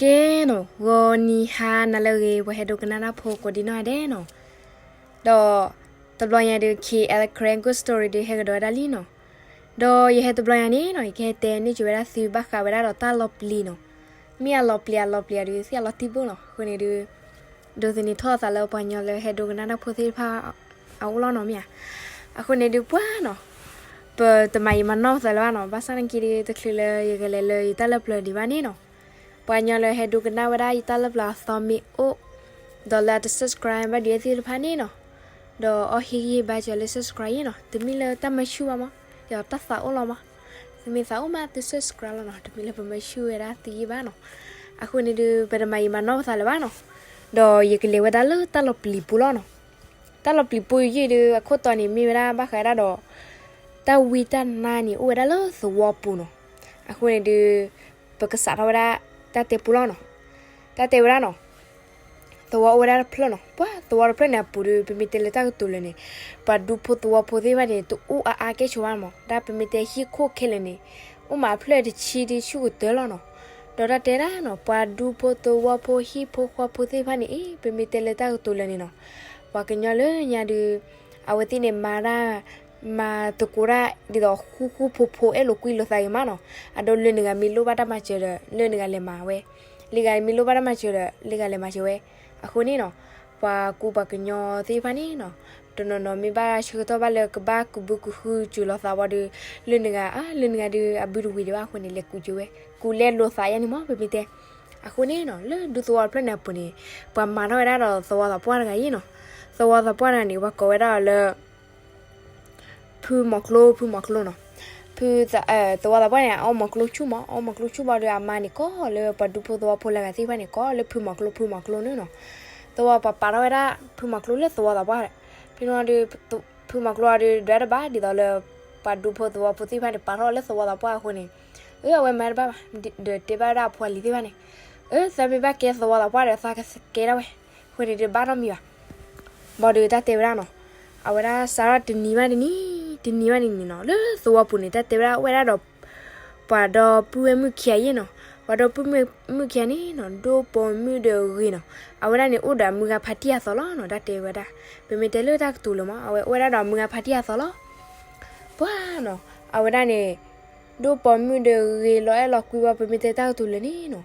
ကဲနီၤ, ဂီၤနံၤဟါနၤလၢအဂ့ၤ ပှၤဟဲဒိကနၣ်တၢ်ဖိကိးဒံနီၢ်ဂၤဒဲးနီၤ, ဒီးတဘျီညါဒုး KL Karen Ghost Story ဒုးဟဲကဒီးဝဲဒၣ်လံနီၤ, ဒီးယဟဲတဘျီညါန့ၣ်နီၤ ယကဟဲတဲန့ၢ်က့ၤဝဲဒၣ်သုဘၣ်ဃးဝဲဒၣ်ဒီးတၢ်လီၤပျံၤနီၤ, မ့ၢ်အလီၤပျံၤအလီၤပျံၤအဒုး သ့ၣ်အလီၤတံၢ်ဘိလီၤ. အဃိန့ၣ်ဒုး ဒိးသန့ၤထီၣ်အသးလၢပှၤကညီလၢဟဲဒိကနၣ်တၢ်ဖိသ့ၣ်တဖၣ်အအိၣ်လီၤနီၤ မ့ၢ်ဧါ. အဃိန့ၣ်ဒုးပှၢ်နီၤ, ပတမၤယံာ်မၤနီၢ်ပသးလၢၤဘၣ်နီၤ, ဘၣ်ဆၣ်သနာ်က့ဒုး တချုးလၢယကလဲၤလၢယတၢ်လၢပျၢၤဒံးဘၣ်န့ၣ်နီၤ, ပှၤကညီလၢဟဲဒိကနၣ်ဝဲဒၣ်ယတၢ်လၢပျၢၤအသီမ့ၢ်အိၣ်, ဒီးလၢအတ subscribe ဘၣ်ဒံးသ့ၣ်တဖၣ်န့ၣ်နီၤ, ဒီးအီၣ်ဟ့ၣ်ဂံၢ်ဟ့ၣ်ဘါစၢၤလၢ subscribe ယ့ၣ်နီၤ, တမ့ၢ်လၢတၢ်မၤဆူၣ်ဘၣ်မး, ယတၢ်သးအိၣ်လီၤမး, သုမ့ၢ်သးအိၣ်မးသု subscribe လီၤနီၤ, တမ့ၢ်လၢပမၤဆူၣ်ဝဲဒၣ်သုယ့ၣ်ဘၣ်နီၤ. အဃိန့ၣ်ဒုး ပတမၤယံာ်မၤနီၢ်ပသးလၢၤဘၣ်နီၤ, ဒီးယကလဲၤဝဲဒၣ်လၢတၢ်လီၤပျံၤပူၤလီၤနီၤ. တၢ်လီၤပျံၤပူၤယ့ၣ်ဒုး အခိၣ်တီန့ၣ်မ့ၢ်ဝဲဒၣ်ဘၣ်ဃးဝဲဒၣ်ဒီး တၢ်ဝံတၢ်နါန့ၣ် အိၣ်ဝဲဒၣ်လၢသဝီပူၤနီၤ. အဃိန့ၣ်ဒုး ပကစးထီၣ်ဝဲဒၣ်တၢ်တဲပူၤလီၤနီၤ. တၢ်တဲဝဲဒၣ်နီၤ, သဝီအိၣ်ဝဲဒၣ်တဖျၢၣ်နီၤ, ပှၢ်သဝီတဖျၢၣ်န့ၣ်အပူၤဒုး ပမ့ၢ်တဲလၢတၢ်ကတိၤလၢာ်န့ၣ်, ပှၤဒူဖိသဝီဖိသ့ၣ်တဖၣ်န့ၣ် တအိၣ်အါအါကဲဆိးဘၣ်မး, ဒ်ပမ့ၢ်တဲဟံၣ်ခိၣ်ခဲလၢာ်န့ၣ် အိၣ်မးအဖျၢၣ်တဆံဒုးဆူၣ်ကတၢၢ်လီၤနီၤ. ဒီးတၢ်တဲဒၣ်နီၤ, ပှၤဒူဖိသဝီဖိဟံၣ်ဖိဃီဖိသ့ၣ်တဖၣ်န့ၣ် အ့ ပမ့ၢ်တဲလၢတၢ်ကတိၤလၢာ်န့ၣ်နီၤ, ပှၤကညီလၢညါဒုး အဝဲသ့ၣ်န့ၣ်မၤတၢ် မၤသကိးတၢ်ဒ်သိးဃူဃူဖိးဖိး အဲၣ်လိာ်ကွံလိာ်သးဂ့ၤမးနီၤ. အဒိလၢနဂၤမ့ၢ်လိၣ်ဘၣ်တၢ်မၤစၢၤဒီး လၢနဂၤလဲၤမၤဝဲ, လၢဂၤမ့ၢ်လိၣ်ဘၣ်တၢ်မၤစၢၤဒီး လၢဂၤလဲၤမၤစၢၤဝဲ. အဃိန့ၣ်နီၤ, ပှၤကူပှၤကညီသ့ၣ်တဖၣ်န့ၣ်နီၤ, တနီၤနီၤမ့ၢ်ဘၣ်ဆၢကတီၢ်ဘၣ်လၢကဘၣ်ကဘုကဟုစၢၤလိာ်သးဝံၤဒီး လၢနဂၤ လၢနဂၤဒုးအဘုတဝံၤဒံးဘၣ်အဃိန့ၣ် လဲၤကူစၢၤဝဲ, ကူလဲလိာ်သးယါန့ၣ်မး ပမ့ၢ်တဲ. အဃိန့ၣ်နီၤ, လၢဒူသဝီတဖျၢၣ်န့ၣ်အပူၤန့ၣ် ပှၤမၤထီၣ်ဝဲဒၣ်ဒီးသဝီသးပှၢ်တဂၤယ့ၣ်နီၤ. သဝီသးပှၢ်တဂၤန့ၣ် ပှၤကိးဝဲဒၣ်အီၤလၢ ဖုမီၤကျိ ဖုမီၤကျိနီၤ. ဖု သဝီသးပှၢ်န့ၣ် အအီၣ်မီၤကျိဆူၣ်မး, အီၣ်မီၤကျိဆူၣ်ဘၣ်ဒီး အမါန့ၣ်ကိးလၢပှၤဒူဖိသဝီဖိလၢအဂၤသ့ၣ်တဖၣ်န့ၣ် ကိးလၢဖုမီၤကျိ ဖုမီၤကျိန့ၣ်နီၤ. သဝီပှၤပာ်ထီၣ်ဝဲဒၣ် ဖုမီၤကျိလၢသဝီသးပှၢ်ဒီး, ဖဲန့ၣ်ဒီး ဖုမီၤကျိအီၤဒုး ဒွဲတဘၣ်ဒ်သိးလၢ ပှၤဒူဖိသဝီဖိသ့ၣ်တဖၣ်န့ၣ် ပာ်ထီၣ်လၢသဝီသးပှၢ်အဃိန့ၣ်, အၢ အဝဲမၤတဘၣ်ဘၣ်, ဒီးတဲဘၣ်ဝဲဒၣ်အဖိအလံၤသ့ၣ်တဖၣ်န့ၣ်, အၢ သးမ့ၢ်ဘၣ်ကဲသဝီသးပှၢ်ဒီး သးကကဲဒၣ်ဝဲ, အဃိန့ၣ်တဘၣ်နီတမံၤဘၣ်. ဘၣ်ဒီးတၢ်တဲဝဲဒၣ်နီၤ, အဝဲဒၣ်စးထီၣ်တနံၤဘၣ်တနံၤ, တနံၤဘၣ်တနံၤနီၤ, လၢသဝီပူၤန့ၣ် တၢ်တဲဝဲဒၣ်အိၣ်ဝဲဒၣ်ဒီး ပှၤဒီပုၢ်ဝဲၢ်မုၣ်ခံဂၤယ့ၣ်နီၤ. ပှၤဒီပုၢ်ဝဲၢ်မုၣ်ခံဂၤန့ၣ်နီၤ ဒိၣ်ပိာ်မုၣ်ဒီးဂ့ၤနီၤ. အဝဲဒၣ်န့ၣ်အိၣ်ဒီးအမုၢ်ဂၤဖါတံၢ်အသီလီၤနီၤ, တၢ်တဲဝဲဒၣ်. ပမ့ၢ်တဲလၢတၢ်ကတိၤလၢာ်မး အဝဲအိၣ်ဝဲဒၣ်ဒီးအမုၢ်ဂၤဖါတံၢ်အသီလီၤ. ပှၢ်နီၤ, အဝဲဒၣ်န့ၣ် ဒိၣ်ပိာ်မုၣ်ဒီးဂ့ၤလီၤအဲၣ်လီၤကွံဝဲ ပမ့ၢ်တဲတၢ်ကတိၤလၢာ်န့ၣ်နီၤ.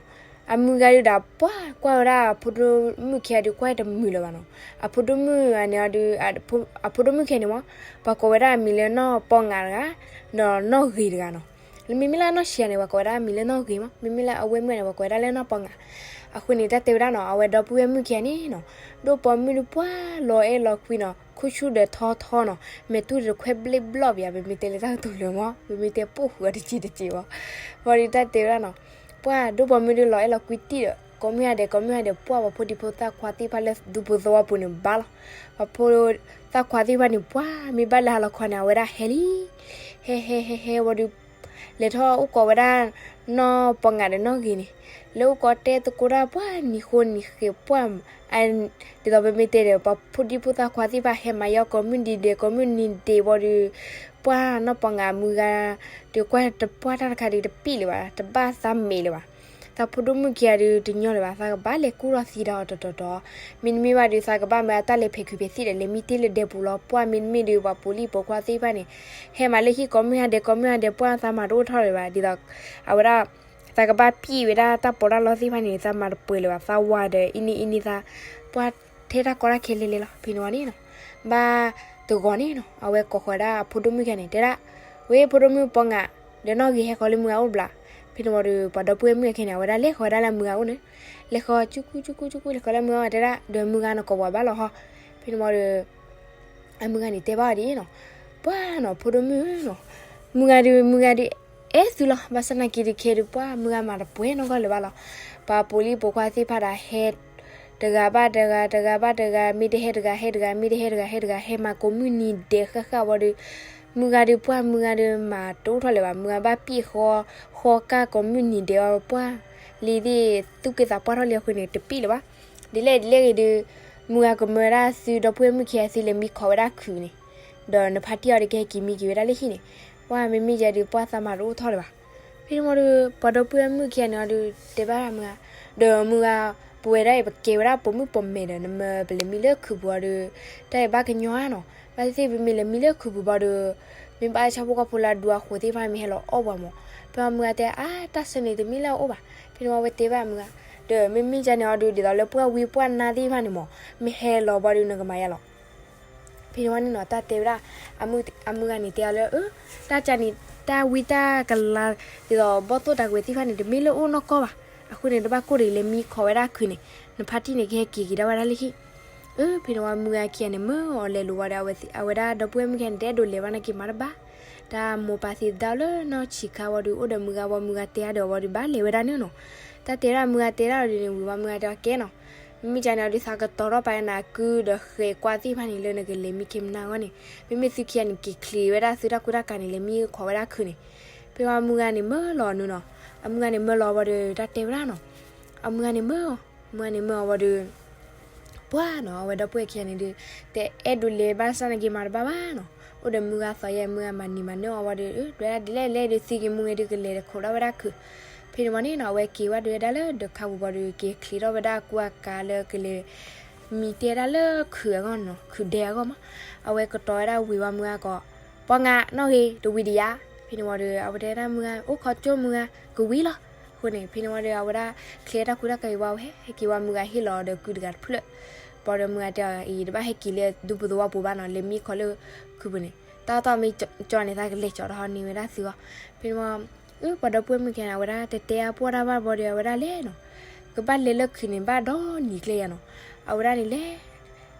အမုၢ်ဂၤဒုးဒီးပှၢ်ကွၢ်ဝဲဒၣ်အဖိဒိၣ်မုၣ်ခံဂၤဒုးကွၢ်တမုာ်လၢၤဘၣ်နီၤ. အဖိဒိၣ်မုၣ်ဂၤန့ၣ်ဒီး အဖိဒိၣ်မုၣ်ခံဂၤန့ၣ်မး ပှၤကိးဝဲဒၣ်အမံၤလၢနီၢ်ပီၢ်ငးတဂၤ ဒီးနီၢ်ဂ့ၤတဂၤနီၤ. မ့မ့ၢ်လၢအနီၢ်ဆံးဂၤန့ၣ် ပှၤကိးဝဲဒၣ်အမံၤလၢနီၢ်ဂ့ၤမး, မ့မ့ၢ်လၢအဝဲၢ်မုၣ်ဂၤန့ၣ် ပှၤကိးဝဲဒၣ်လၢနီၢ်ပီၢ်ငး. အဃိန့ၣ် တၢ်တဲဝဲဒၣ်နီၤ, အဝဲဒီပုၢ်ဝဲၢ်မုၣ်ခံဂၤန့ၣ်နီၤ ဒိၣ်ပိာ်မုၣ်ဒုးပှၢ်လီၤအဲၣ်လီၤကွံနီၤ, ခိၣ်ဆူၣ်ဒီးထီထီနီၤ, မဲာ်တူၢ်ဒီးတခွဲဘျ့ဘျီၣ်ဘၣ်ဧါ, ပမ့ၢ်တဲလၢတၢ်ကတိၤလၢာ်မး, ပမ့ၢ်တဲပိာ်ဃုာ်အီၤတစဲးတစဲးဘၣ်. ဘၣ်ဒီးတၢ်တဲဝဲဒၣ်နီၤ, ပှၢ်ဒိၣ်ပိာ်မုၣ်ဒုးလီၤအဲၣ်လီၤကွံတံၢ်ဒီး ကိးမုၢ်ဂၤဒဲး ကိးမုၢ်ဂၤဒဲး ပှၢ်ပှၤဖိဒံဖိသၣ်ခွါသ့ၣ်တဖၣ်လၢဒူဖိသဝီပူၤန့ၣ်ဘၣ်လီၤ. ပှၤဖိသၣ်ခွါသ့ၣ်တဖၣ်န့ၣ် ပှၢ်မ့ၢ်ဘၣ်လၢဟါလီၤခီန့ၣ် အဝဲဒၣ်ဟဲလံ ဟဲဟဲဟဲဟဲဝံၤဒီး လဲၤထီၣ်အိၣ်ကိးဝဲဒၣ် နီၢ်ပီၢ်ငးဒီးနီၢ်ဂ့ၤန့ၣ်, လဲၤအိၣ်ကိးတဲသကိးတၢ်ပှၢ်နံၤဃိနံၤဃဲးပှၢ်, ဒ်သိးပမ့ၢ်တဲဒီး ပှၤဖိဒံဖိသၣ်ခွါသ့ၣ်တဖၣ်ဟဲမၤယီၤကိးမုၢ်နံၤဒဲး ကိးမုၢ်နံၤဒဲးဝံၤဒီး ပှၢ်နီၢ်ပီၢ်ငးမုၢ်ဂၤဒီး ကွၢ်တပှၢ်တၢ်တခါဒီးတပံၣ်လၢၤဘၣ်, တဘၣ်သးမဲာ်လၢၤဘၣ်. သးဖိဒိၣ်မုၣ်ခံဂၤဒီးတညီလၢၤဘၣ်, သးကဘၣ်လဲၤကူၣ်ထီၣ်သံဒီးအီၤတီတီတီ, မ့တမ့ၢ်ဘၣ်ဒီး သးကဘၣ်မၢအတၢ်လဲၤဖဲးခုးဖဲးသံၣ်ဒီး လဲၤမံတ့ၢ်လၢဒဲပူၤလီၤ. ပှၢ်မ့တမ့ၢ်ဒီး ပှၤပိာ်လံၣ်ပိာ်ခွါသ့ၣ်တဖၣ်န့ၣ် ဟဲမၤလၢဟံၣ်ကိးမုၢ်ဂၤဒဲး ကိးမုၢ်ဂၤဒဲး ပှၢ်သးမၤတအိၣ်ထီၣ်လၢၤဘၣ်, ဒ်သိး အဝဲဒၣ် သးကဘၣ်ပံၣ်ဝဲဒၣ်တၢ်ပီးတၢ်လီသ့ၣ်တဖၣ်န့ၣ် သးမၤတပှဲၤလၢၤဘၣ်, သးဝၤဒီးအံၤနံၤအံၤနံၤသး ပှၢ်ထဲတၢ်ကီတၢ်ခဲလဲၤလဲၤလီၤ. ဖဲန့ၣ်ဝံၤန့ၣ်နီၤ, ဘၣ်တဂီၤန့ၣ်နီၤ အဝဲကိးဃီၤဒၣ်အဖိဒိၣ်မုၣ်ခံဂၤန့ၣ် တဲဒၣ်, ဝဲဖိဒိၣ်မုၣ်ပီၢ်ငး ဒီးနီၢ်ဂ့ၤဟဲဃီၤလၢမုၢ်ဂၤအိၣ်ဘျး. ဖဲန့ၣ်ဝံၤဒီး ပှၤဒီပုၢ်ဝဲၢ်မုၣ်ခံဂၤန့ၣ် အဝဲဒၣ်လဲၤဃီၤဝဲဒၣ်လၢမုၢ်ဂၤအိၣ်န့ၣ်, လဲၤဃီၤကၠူကူကၠူကူကၠူကူ လဲၤဃီၤလၢမုၢ်ဂၤအိၣ် တဲဒၣ် ဒီးမုၢ်ဂၤနီၢ်ကိးပှၤဘၣ်လီၤဟီ. ဖဲန့ၣ်ဝံၤဒီး အမုၢ်ဂၤန့ၣ်တဲဘၣ်အီၤဒ်အံၤနီၤ, ပှၢ်နီၤ ဖိဒိၣ်မုၣ်နီၤ, မုၢ်ဂၤဒုး မုၢ်ဂၤဒုး အဲၣ်သုလီၤ, ဘၣ်ဆၣ်သနာ်က့ဒုးခဲဒုး ပှၢ်မုၢ်ဂၤမၤတပှဲၤနီတဂၤလၢၤဘၣ်လီၤ. ပှၤပိာ်လံၣ်ပိာ်ခွါသ့ၣ်တဖၣ်ဒီးဟဲ တဂၤဘၣ်တဂၤ တဂၤဘၣ်တဂၤ မ့ၢ်တဟဲတဂၤဟဲတဂၤ မ့ၢ်တဟဲတဂၤဟဲတဂၤ ဟဲမၤကိးမုၢ်နံၤဒဲးဃၣ်ဃၣ်ဝံၤဒီး မုၢ်ဂၤဒုး ပှၢ်မုၢ်ဂၤဒုး မၤတအိၣ်ထီၣ်လၢၤဘၣ်, မုၢ်ဂၤဘၣ်ပံၣ်ဃီ ဃီကၢ်ကိးမုၢ်နံၤဒဲးဝံၤ ပှၢ်လံသ့ၣ် သူၣ်က့သးပှၢ်ထီၣ်လံအဃိန့ၣ် တပံၣ်လၢၤဘၣ်. ဒ်လဲၣ်ဒ်လဲၣ်ဂ့ၤဒုး မုၢ်ဂၤကမၢဝဲဒၣ်သုဒီပုၢ်ဝဲၢ်မုၣ်ခံဂၤသုလဲၤမံခိးဝဲဒၣ်ခုးန့ၣ်, ဒီးနဖါတံၢ်အီၤဒုးကဟဲက့ၤမံက့ၤဝဲဒၣ်လၢဟံၣ်န့ၣ်, ပှၢ်မ့မ့ၢ်ယၤဒုး ပှၢ်သးမၤတအိၣ်ထီၣ်လၢၤဘၣ်. ဖဲန့ၣ်ဝံၤဒီး ပှၤဒီပုၢ်ဝဲၢ်မုၣ်ခံဂၤန့ၣ်အီၤဒုး တဲဘၣ်မုၢ်ဂၤ, ဒီးမုၢ်ဂၤ, ပဝဲဒၣ်အံၤ ပကဲဝဲဒၣ်ပိာ်မုၣ်ပိာ်မၢၤဒီး နမ့ၢ်ပလဲၤမံလၢခုးပူၤအီၤဒီး တၢ်အံၤဘၣ်ကညီဧါနီၤ. ဘၣ်သ့ၣ်သ့ၣ် ပမ့ၢ်လဲၤမံလၢခုးပူၤဘၣ်ဒီး မ့ၢ်ဘၣ်ဆၣ်ဖိကီၢ်ဖိလၢအဒူအဃိသ့ၣ်တဖၣ် မ့ၢ်ဟဲလီၤအီၣ်ပှၤမး. ဖဲမုၢ်ဂၤတဲ အါ တၢ်ဆၢန့ၣ်တမ့ၢ်လၢအအိၣ်ဘၣ်. ဖဲန့ၣ်ဝံၤအဝဲတဲဘၣ်မုၢ်ဂၤ, ဒီးမ့မ့ၢ်ကန့ၣ်အီၤဒီး ဒ်သိးလၢပှၢ်ဝံပှၢ်နါသ့ၣ်တဖၣ်န့ၣ်မး မ့ၢ်ဟဲလီၤဘၣ်ဒီး နကမၤယါလီၤ. ဖဲန့ၣ်ဝံၤန့ၣ်နီၤ တၢ်တဲဝဲဒၣ်, အမုၢ်ဂၤန့ၣ်တဲအီၤလၢ အၢ တၢ်ကန့ၣ် တၢ်ဝံတၢ်ကလၤ ဒ်သိးဘီၣ်သိၣ်တၢ်ကွဲးသ့ၣ်တဖၣ်န့ၣ် တမ့ၢ်လၢအအိၣ်နီၢ်ကီၢ်ဘၣ်. အဃိန့ၣ် တဘၣ်ကိၢ်တဂ့ၤ လဲၤမံခိးဝဲဒၣ်ခုးန့ၣ် နဖါတံၢ်န့ၣ် ကဟဲက့ၤက့ၤဒၣ်ဝဲဒၣ်လၢဟံၣ်. အၢ ဖဲန့ၣ်ဝံၤမုၢ်ဂၤခံဂၤန့ၣ် မၢအီၤလဲၤလိာ်ဝံၤဒီး အဝဲဒၣ်ဒီပုၢ်ဝဲၢ်မုၣ်ခံဂၤန့ၣ် တအဲၣ်ဒိးလဲၤဘၣ်နာ်က့ၤမၤတဘၣ်. တၢ်မိၢ်ပၢ်သ့ၣ်သဒၣ်လၢနီၢ်ဆံးခါဝံၤဒီး အိၣ်ဒီးမုၢ်ဂၤဝံၤ မုၢ်ဂၤတဲအါဒီးဝံၤဒီး ဘၣ်လဲၤဝဲဒၣ်န့ၣ်နီၤ. တၢ်တဲဒၣ်မုၢ်ဂၤတဲဒၣ်ဒီးန့ၣ် ဝံၤဝံၤမုၢ်ဂၤတဲအီၤကဲနီၤ, မ့မ့ၢ်ကန့ၣ်အီၤဒီး သးကတီၤထီၣ်ပာ်နၤကုဒီးဃဲၤကွၢ်သ့ၣ်တဖၣ်န့ၣ် လၢနကလဲၤမံခ့မနၢ်အဂီၢ်န့ၣ်, မ့မ့ၢ်သုခံဂၤန့ၣ် က့ၤချ့ဝဲဒၣ်သုတၢ်ကူတၢ်ကၤန့ၣ် လဲၤမံခိးဝဲဒၣ်ခုးန့ၣ်. ဖဲဝံၤမုၢ်ဂၤန့ၣ်မၢလီၤနုၤနီၤ, အမုၢ်ဂၤန့ၣ်မၢလီၤဝံၤဒီး တၢ်တဲဝဲဒၣ်နီၤ, အမုၢ်ဂၤန့ၣ်မၢအီၤ, မုၢ်ဂၤန့ၣ်မၢအီၤဝံၤဒီး ပှၢ်နီၤ အဝဲဒီပုၢ်ဝဲၢ်ခံဂၤန့ၣ်ဒီး တအဲၣ်ဒိးလဲၤဘၣ်ဆၣ်နာ်က့ၤမၤတဘၣ်ဘၣ်နီၤ. အိၣ်ဒီးမုၢ်ဂၤသီယဲၢ် မုၢ်ဂၤမၤနံၤမၤနၢၤအီၤဝံၤဒီး ဒွဲဒၣ်ဒ်လဲၣ်လဲၣ်ဒီး သံက့ၤမူက့ၤဒီး ကလဲၤတခိးထီၣ်ဝဲဒၣ်ခုး. ဖဲန့ၣ်ဝံၤန့ၣ်နီၤ အဝဲက့ၤဝဲဒၣ်ဒီးဝဲဒၣ်လၢဒၢးခါပူၤဝံၤဒီး က့ၤချ့ထီၣ်ဝဲဒၣ်ကူအကၤလၢကလဲၤ မံတဲဒၣ်လၢခုးအဂီၢ်နီၤ ခုးဒဲအဂီၢ်မး. အဝဲကတီၤဝဲဒၣ်ဝံၤဝံၤမုၢ်ဂၤကိး, ပှၤငါနီၣ်ဂ့ၤ တဝံၤဒံးယါ. ဖဲန့ၣ်ဝံၤဒီး အဝဲတဲဒၣ်မုၢ်ဂၤ အိၣ်ခိးကၠိမုၢ်ဂၤ ကဝံၤလီၤ. အဃိန့ၣ် ဖဲန့ၣ်ဝံၤဒီး အဝဲဒၣ်ချ့တၢ်ကူတၢ်ကၤအံၤဝံၤ ဟဲက့ၤဝံၤမုၢ်ဂၤဟ့ၣ်လီၤဒီးကုတဂၤတဖျၢၣ်. ဘၣ်ဒီးမုၢ်ဂၤတဲအီၤအံၤ တဘၣ်ဟဲက့ၤလၢဒူပူၤသဝီပူၤဘၣ်နီၤ လဲၤမံခိးလၢခုးပူၤန့ၣ် တၢ်တီၢ်မ့ၢ်ကၠီန့ၣ် သးကလဲၤကၠီတဟီန့ၢ်ဝဲဒၣ်သုဂီၢ်. ဖဲန့ၣ်ဝံၤ အၢ ပှၤဒီပုၢ်ဝဲၢ်မုၣ်ခံဂၤန့ၣ် အဝဲဒၣ်တတဲအါပှၢ်တၢ်ဘၣ်ဘၣ်ဒီး အဝဲဒၣ်လဲၤနီၤ. ကဘၣ်လဲၤလၢခုးန့ၣ် ဘၣ်ဒီနံၤကျဲယါနီၤ. အဝဲဒၣ်န့ၣ်လဲၤ,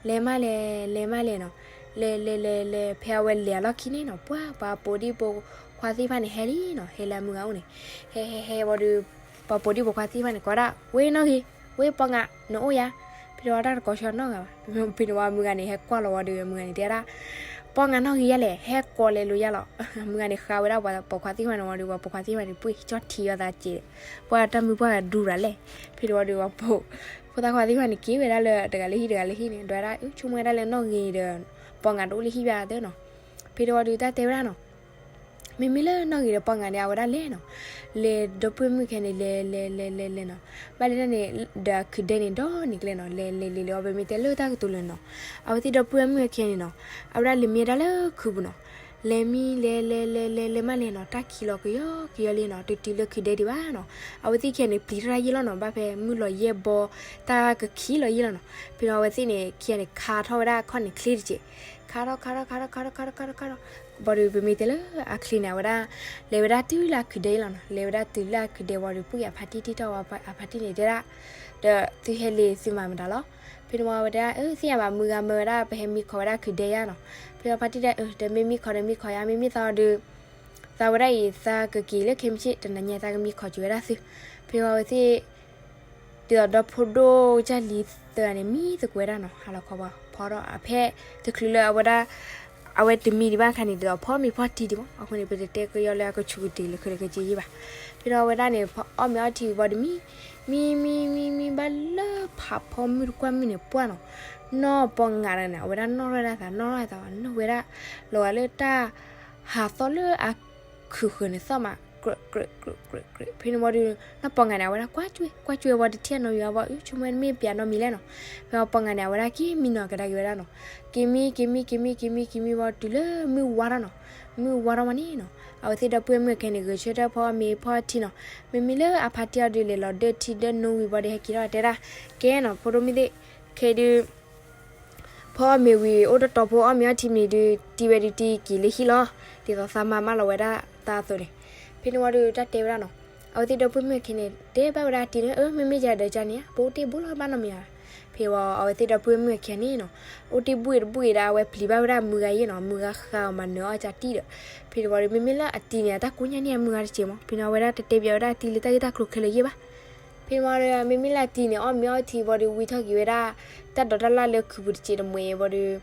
လဲၤမးလဲၤ, လဲၤမးလဲၤနီၤ. လဲၤလဲၤလဲၤလဲၤ ဖဲအဝဲလဲၤအလီၢ်ခံန့ၣ်နီၤ ပှၤ ပှၤပိာ်ဒံၣ်ပိာ်ခွါသ့ၣ်တဖၣ်န့ၣ် ဟဲလံနီၤ ဟဲလၢအမုၢ်ဂၤအိၣ်န့ၣ်. ဟဲဟဲဟဲဝံၤဒီး ပှၤပိာ်ဒံၣ်ပိာ်ခွါသ့ၣ်တဖၣ်န့ၣ် ကိးဒၣ် ဝဲနီၣ်ဂ့ၤ, ဝဲပှၤငါ နအိၣ်ယါ. ဖဲန့ၣ်ဝံၤတၢ်တကိးဆၢနီတဂၤဘၣ်. ဖဲန့ၣ်ဝံၤမုၢ်ဂၤန့ၣ် ဟဲကွၢ်လီၤဝံၤဒီး မုၢ်ဂၤန့ၣ်တဲဒၣ် ပှၤငါနီၣ်ဂ့ၤယါလဲၣ် ဟဲကိးလဲၤလိာ်ယါလီၤ. မုၢ်ဂၤန့ၣ်ဃါဝဲဒၣ်ပှၤပိာ်ခွါသ့ၣ်တဖၣ်န့ၣ်ဝံၤဒီး ပှၤပိာ်ခွါသ့ၣ်တဖၣ်န့ၣ် ပှ့ၤကၠီထံအီၤသးစဲး, ပှၤတၢ်မုၢ်ပှၢ်ဒူရၤလဲၣ်. ဖဲန့ၣ်ဝံၤဒီး ပှၤပိာ်, ဖိသၣ်ခွါသ့ၣ်တဖၣ်န့ၣ် က့ၤဝဲဒၣ်လၢတဂၤလၢဟံၣ်တဂၤလၢဟံၣ်န့ၣ် ဒွဲဒၣ် အုဆိကမိၣ်ဝဲဒၣ်လၢနီၣ်ဂ့ၤဒီး ပှၤငါတအိၣ်လၢဟံၣ်ဘၣ်သ့နီၤ. ဖဲန့ၣ်ဝံၤဒီးတၢ်တဲဝဲဒၣ်နီၤ မ့မ့ၢ်လၢနီၣ်ဂ့ၤဒီးပှၤငါန့ၣ် အဝဲဒၣ်လဲၤနီၤ. လဲၤဒီပုၢ်ဝဲၢ်မုၣ်ခံဂၤန့ၣ် လဲၤလဲၤလဲၤလဲၤလဲၤနီၤ. ဘၣ်လဲၤတၢ်န့ၣ် ဒီးခုးဒဲန့ၣ် ဒီနံၤကျဲနီၤ လဲၤလဲၤလဲၤလဲၤဝံၤ ပမ့ၢ်တဲလၢတၢ်ကတိၤလၢနီၤ. အဝဲသ့ၣ်ဒီပုၢ်ဝဲၢ်မုၣ်ခံဂၤန့ၣ်နီၤ အဝဲဒၣ်လဲၤမံဒၣ်လၢခုးပူၤနီၤ. လဲၤမံ လဲၤလဲၤလဲၤလဲၤလဲၤ လဲၤမးလဲၤနီၤ တၢ်ခံးလီၤကယီကယီလံနီၤ တတုၤလၢခုးဒဲဒံးဘၣ်နီၤ. အဝဲသ့ၣ်ခံဂၤန့ၣ် ပျံၤထီၣ်တၢ်ယ့ၢ်လီၤနီၤ ဘၣ်ဖဲမုၢ်လီၤယဲၢ်ဘီ တၢ်ကခံးလီၤယ့ၢ်လီၤနီၤ. ဖဲန့ၣ်အဝဲသ့ၣ်န့ၣ် ခံဂၤန့ၣ် ခါထီၣ်ဝဲဒၣ်အခီၣ်န့ၣ်ချ့တက့ၢ်. ခါထီၣ်ခါထီၣ်ခါထီၣ်ခါထီၣ်ခါထီၣ်ခါထီၣ်ခါထီၣ် ဘၣ်ဒီးပမ့ၢ်တဲလၢအချ့န့ၣ် အဝဲဒၣ် လဲၤဝဲဒၣ်တုၤလၢအခုးဒဲလီၤနီၤ. လဲၤဝဲဒၣ်တုၤလၢအခုးဒဲဝံၤဒီး ပှၤအဖါတံၢ်တံၢ်ထီၣ်ဝံၤ အဖါတံၢ်န့ၣ်တဲဒၣ် ဒီးသုဟဲလံာ်သုမၤမတၤလီၤ. ဖဲန့ၣ်ဝံၤအဝဲတဲဒၣ် အၢ သ့ၣ်ညါဘၣ် မုၢ်ဂၤမၢဝဲဒၣ် ပဟဲမံခိးဝဲဒၣ်ခုးဒဲယါနီၤ. ဖဲအဖါတံၢ်တဲ အၢ ဒီးမ့ၢ်မံခိးဒီးမံခိးယါ မ့မ့ၢ်သးဒီး သးဝဲဒၣ်အံၤ သးကက့ၤလၢခဲမုၢ်ဆ့ၣ် တနၤညါသးကမံခိးကွံာ်ဝဲဒၣ်သု. ဖဲဝံၤအဝဲသ့ၣ် ဒ်သိးဒီဖိဒိၣ်ကၢ်လံၤသၢဂၤန့ၣ် မံသကိးဝဲဒၣ်နီၤ ဟါလီၤခီပှၤဖီထီၣ် အဖဲတချုးလၢအဝဲဒၣ် အဝဲတမံဒံးဘၣ်အခါန့ၣ် ဒ်သိးဖီမ့ၤဖီထံဒံးမး အဃိန့ၣ် ပတတဲကယီလၢအကဆူးကတ့ၢ်လၢခဲလၢာ်ခဲဆ့ယ့ၢ်ဘၣ်. ဖဲန့ၣ်ဝံၤအဝဲဒၣ်န့ၣ် ဖီအီၣ်မ့ၤအီထံဝံၤဒီးမံ မံမံမံမံဘၣ်လၢဖးဖီမုၢ်တကွၢ်မုၢ်န့ၣ်ပှၢ်နီၤ နီၢ်ပှၤငါတဂၤန့ၣ် အဝဲဒၣ်နီၣ်ထီၣ်ဝဲဒၣ်သး နီၣ်ထီၣ်ဝဲဒၣ်သး နီၣ်ဝဲဒၣ် လီၤဂာ်လၢတၢ် ဟးသီလၢအခုးဃၢၤန့ၣ်သီၣ်မး ကြၢးကြၢးကြၢးကြၢးကြၢး ဖဲန့ၣ်ဝံၤဒီး နီၢ်ပှၤငါန့ၣ် အဝဲဒၣ်ကွၢ်ကွၢ် ကွၢ်ကွၢ်ဝံၤတထံၣ်နီတမံၤဘၣ် အၢ ဆိကမိၣ်မ့ၢ်ပျဲနီတမံၤလဲၣ်နီၤ. ဖဲပှၤငါန့ၣ် အဝဲဒၣ်က့ၤမံနီၤ ကဒါက့ၤဝဲဒၣ်နီၤ က့ၤမံ က့ၤမံ က့ၤမံ က့ၤမံ က့ၤမံဝံၤတုၤလၢမုၢ်ဝါထီၣ်နီၤ. မုၢ်ဝါထီၣ်ဝံၤန့ၣ်နီၤ အဝဲသ့ၣ်ဒီပုၢ်ဝဲၢ်မုၣ်ခဲန့ၣ် ဂဲၤဆၢထၢၣ်ဖီအီၣ်မ့ၤဖီအီထံနီၤ. မ့မ့ၢ်လၢအဖါတံၢ်အီၤဒုးလဲၤလီၤဒၢထံဒၢနိဝံၤဘၣ်ဒီး ဟဲက့ၤထီၣ်တဲဒၣ် ကဲနီၤ ဖိဒိၣ်မုၣ်သ့ၣ် ခဲဒုး ဖီအီၣ်မ့ၤဝံၤ အိၣ်တတီၤဖိအီၣ်မ့ၤအီထံမ့ၢ်ဒုး တံၤဝဲဒုးတံၤက့ၤလၢဟံၣ်လီၤ. ဒ်သိးသးမၤမးလီၤဝဲဒၣ်တၢ်အသိးန့ၣ်. ဖဲန့ၣ်ဝံၤဒီးတၢ်တဲဝဲဒၣ်နီၤ အဝဲသ့ၣ်ဒီပုၢ်ဝဲၢ်မုၣ်ခဲန့ၣ် တဲဘၣ်ဝဲဒၣ်တံၤန့ၣ် အၢ မ့မ့ၢ်ယၤဒီးကန့ၣ် ပအိၣ်တ့ၢ်ဘူၣ်လီၤဘၣ်နီတမံၤဧါ. ဖဲဝံၤအဝဲသ့ၣ်ဒီပုၢ်ဝဲၢ်မုၣ်ခဲန့ၣ်နီၤ အိၣ်တ့ၢ်ဘူၣ်အံၤတဘူၣ်အံၤဒီး အဝဲပျံၤဘၣ်ဝဲဒၣ်မုၢ်ဂၤယ့ၢ်နီၤ မုၢ်ဂၤဃးအီၤမၤနၢၤအီၣ်ကၢ်တံၢ်ဒီး ဖဲန့ၣ်ဝံၤဒီး မ့မ့ၢ်လၢအတံၤန့ၣ် အတၢ်ကိးညါန့ၢ်အမုၢ်ဂၤတစဲးမး ဖဲန့ၣ်ဝံၤအဝဲဒၣ်တတဲဘၣ်ဝဲဒၣ်တံၤလၢတၢ်ဂ့ၢ်တၢ်ကျိၤခဲလၢာ်ယ့ၢ်ဘၣ်. ဖဲန့ၣ်ဝံၤဒီး မ့မ့ၢ်လၢအတံၤန့ၣ် အီၣ်မ့ၤအီထံဝံၤဒီး ဝံထီၣ်က့ၤဝဲဒၣ် တၢ်ဒိးတၢ်လၣ်လၢခုးပူၤတစဲးတမှဲးဝံၤဒီး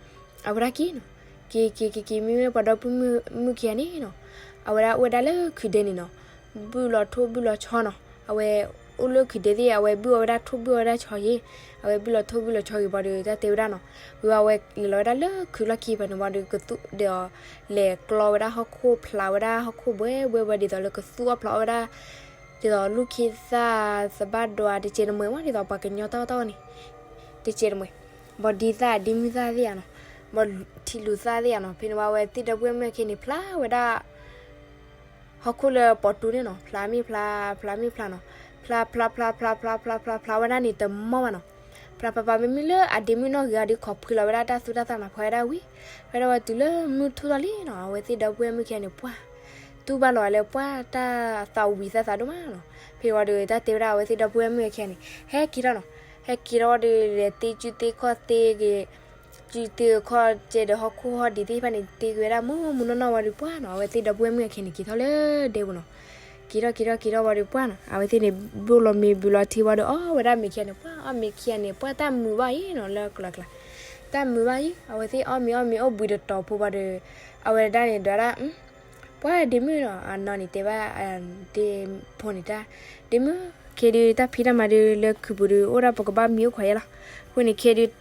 အဝဲဒၣ်က့ၤနီၤ က့ၤက့ၤက့ၤက့ၤ မ့မ့ၢ်ပှၤဒီပုၢ်ဝဲၢ်မုၣ်ခံဂၤန့ၣ်နီၤ အဝဲဒၣ်အိၣ်ဝဲဒၣ်လၢခုးဒဲန့ၣ်နီၤ ဘုၣ်လီၤထိၣ်ဘုၣ်လီၤဆီနီၤ အဝဲအိၣ်လၢခုးဒဲသ့ၣ် အဝဲဘုၣ်အီၣ်ဝဲဒၣ်ထိၣ်ဘုၣ်အီၣ်ဝဲဒၣ်ဆီယ့ၢ် အဝဲဘုၣ်လီၤထိၣ်ဘုၣ်လီၤဆီဂ့ၤဘၣ်ဒီး တၢ်တဲဝဲဒၣ်နီၤ ဝံၤအဝဲလဲၤလီၤဝဲဒၣ်လၢခုးလီၢ်ခံဖဲန့ၣ်ဝံၤဒီး ကသူၣ်ဒီး လဲၤကျီဝဲဒၣ်ဟီၣ်ခိၣ်ဖျးဝဲဒၣ်ဟီၣ်ခိၣ်ဘှဲဘှဲဘှဲဒ်သိးလၢကသူၣ်အီၣ်ဖျးအီၣ်ဝဲဒၣ် ဒ်သိးလူၢ်ခ့သၣ်သဘၣ်ဒွးတကဲးတမှဲၤမး ဒ်သိးပှၤကညီတၢ်အီၣ်တၢ်အီန့ၣ် တကဲးတမှဲၤ, ဘၣ်ဒံသၣ်ဒ့မုၢ်သၣ်သ့ၣ်ဧါနီၤ, ဘၣ်ထံလူၤသၣ်သ့ၣ်ဧါနီၤ. ဖဲန့ၣ်ဝဲအဝဲသ့ၣ်ဒီပုၢ်ဝဲၢ်မုၣ်အခံန့ၣ် ဖျါဝဲဒၣ် ဟီၣ်ခိၣ်လၢပိာ်တူန့ၣ်နီၤ, ဖျါမ့ၢ်ဖျါ ဖျါမ့ၢ်ဖျါနီၤ, ဖျါဖျါဖျါဖျါဖျါဖျါဖျါဖျါဝဲဒၣ်န့ၣ်တမီၢ်ဘၣ်နီၤ. ဖျါဖျါဖျါ မ့မ့ၢ်လၢအဒ့မုၢ်နီၣ်ဂ့ၤအီၤဒီး ခိးဖှံလီၤဝဲဒၣ်တၢ်သူတၢ်သၣ်နီၤ, ဖီဝဲဒၣ်ဝံၤ, ဖဲဒၣ်ဝဲတုၤလၢမုၢ်ထူၣ်ထီၣ်လံနီၤ, အဝဲသ့ၣ်ဒီပုၢ်ဝဲၢ်မုၣ်ခံဂၤန့ၣ် ပှၢ် တူၢ်ဘၣ်လီၤလၢပှၢ် တၢ်သးဝံၤသးသးဒိၣ်မးနီၤ. ဖဲဝံၤဒီး တၢ်တဲဝဲဒၣ်အဝဲသ့ၣ်ဒီပုၢ်ဝဲၢ်မုၣ်အခံဂၤန့ၣ် ဟဲက့ၤထီၣ်နီၤ, ဟဲက့ၤထီၣ်ဒီး လဲၤတ့စုတ့ခီၣ်တ့ဂ့ၤ စုတ့ခီၣ်ကဲဒီးဟီၣ်ခိၣ်ဟီၣ်ဒံးသ့ၣ်တဖၣ်န့ၣ် တ့က့ၤဝဲဒၣ်မုၢ်မုၢ်နီၢ်နီၢ်ဝံၤဒီးပှၢ်နီၤ, အဝဲသ့ၣ်ဒီပုၢ်ဝဲၢ်မုၣ်အခံန့ၣ် က့ၤထီၣ်လၢဒဲပူၤနီၤ. က့ၤထီၣ်က့ၤထီၣ်က့ၤထီၣ်ဝံၤဒီးပှၢ်နီၤ, အဝဲသ့ၣ်န့ၣ် ဘိၣ်လီၤမ့ၤဘုးလီၤထံဝံၤဒီး အီၣ်ဝဲဒၣ်မ့ၤခံဂၤန့ၣ် ပှၢ် အီၣ်မ့ၤခံဂၤန့ၣ် ပှၢ်တၢ်မုာ်ဘၣ်အံၤနီၤ, လၢကျီကျါ တၢ်မုာ်ဘၣ်အံၤ, အဝဲသ့ၣ်အီၣ်မ့ၤအီၣ်မ့ၤအိၣ်ဘှံးတတီၤဖိဝံၤဒီး အဝဲဒၣ်န့ၣ်ဒွးဒၣ် ပှၢ်ဒ့မုၢ်နီၤ, အနီၢ်န့ၣ်တဲဘၣ် ဒ့ဖိန့ၣ်တၢ်, ဒ့မုၢ်, ခဲဒုးတၢ်ဖံးတၢ်မၤဒုးလၢခုးပူၤဒုး အိၣ်ဒၣ်ပကဘၣ်မံအိၣ်ခိးယဲလီၤ. အဃိန့ၣ်ခဲဒုး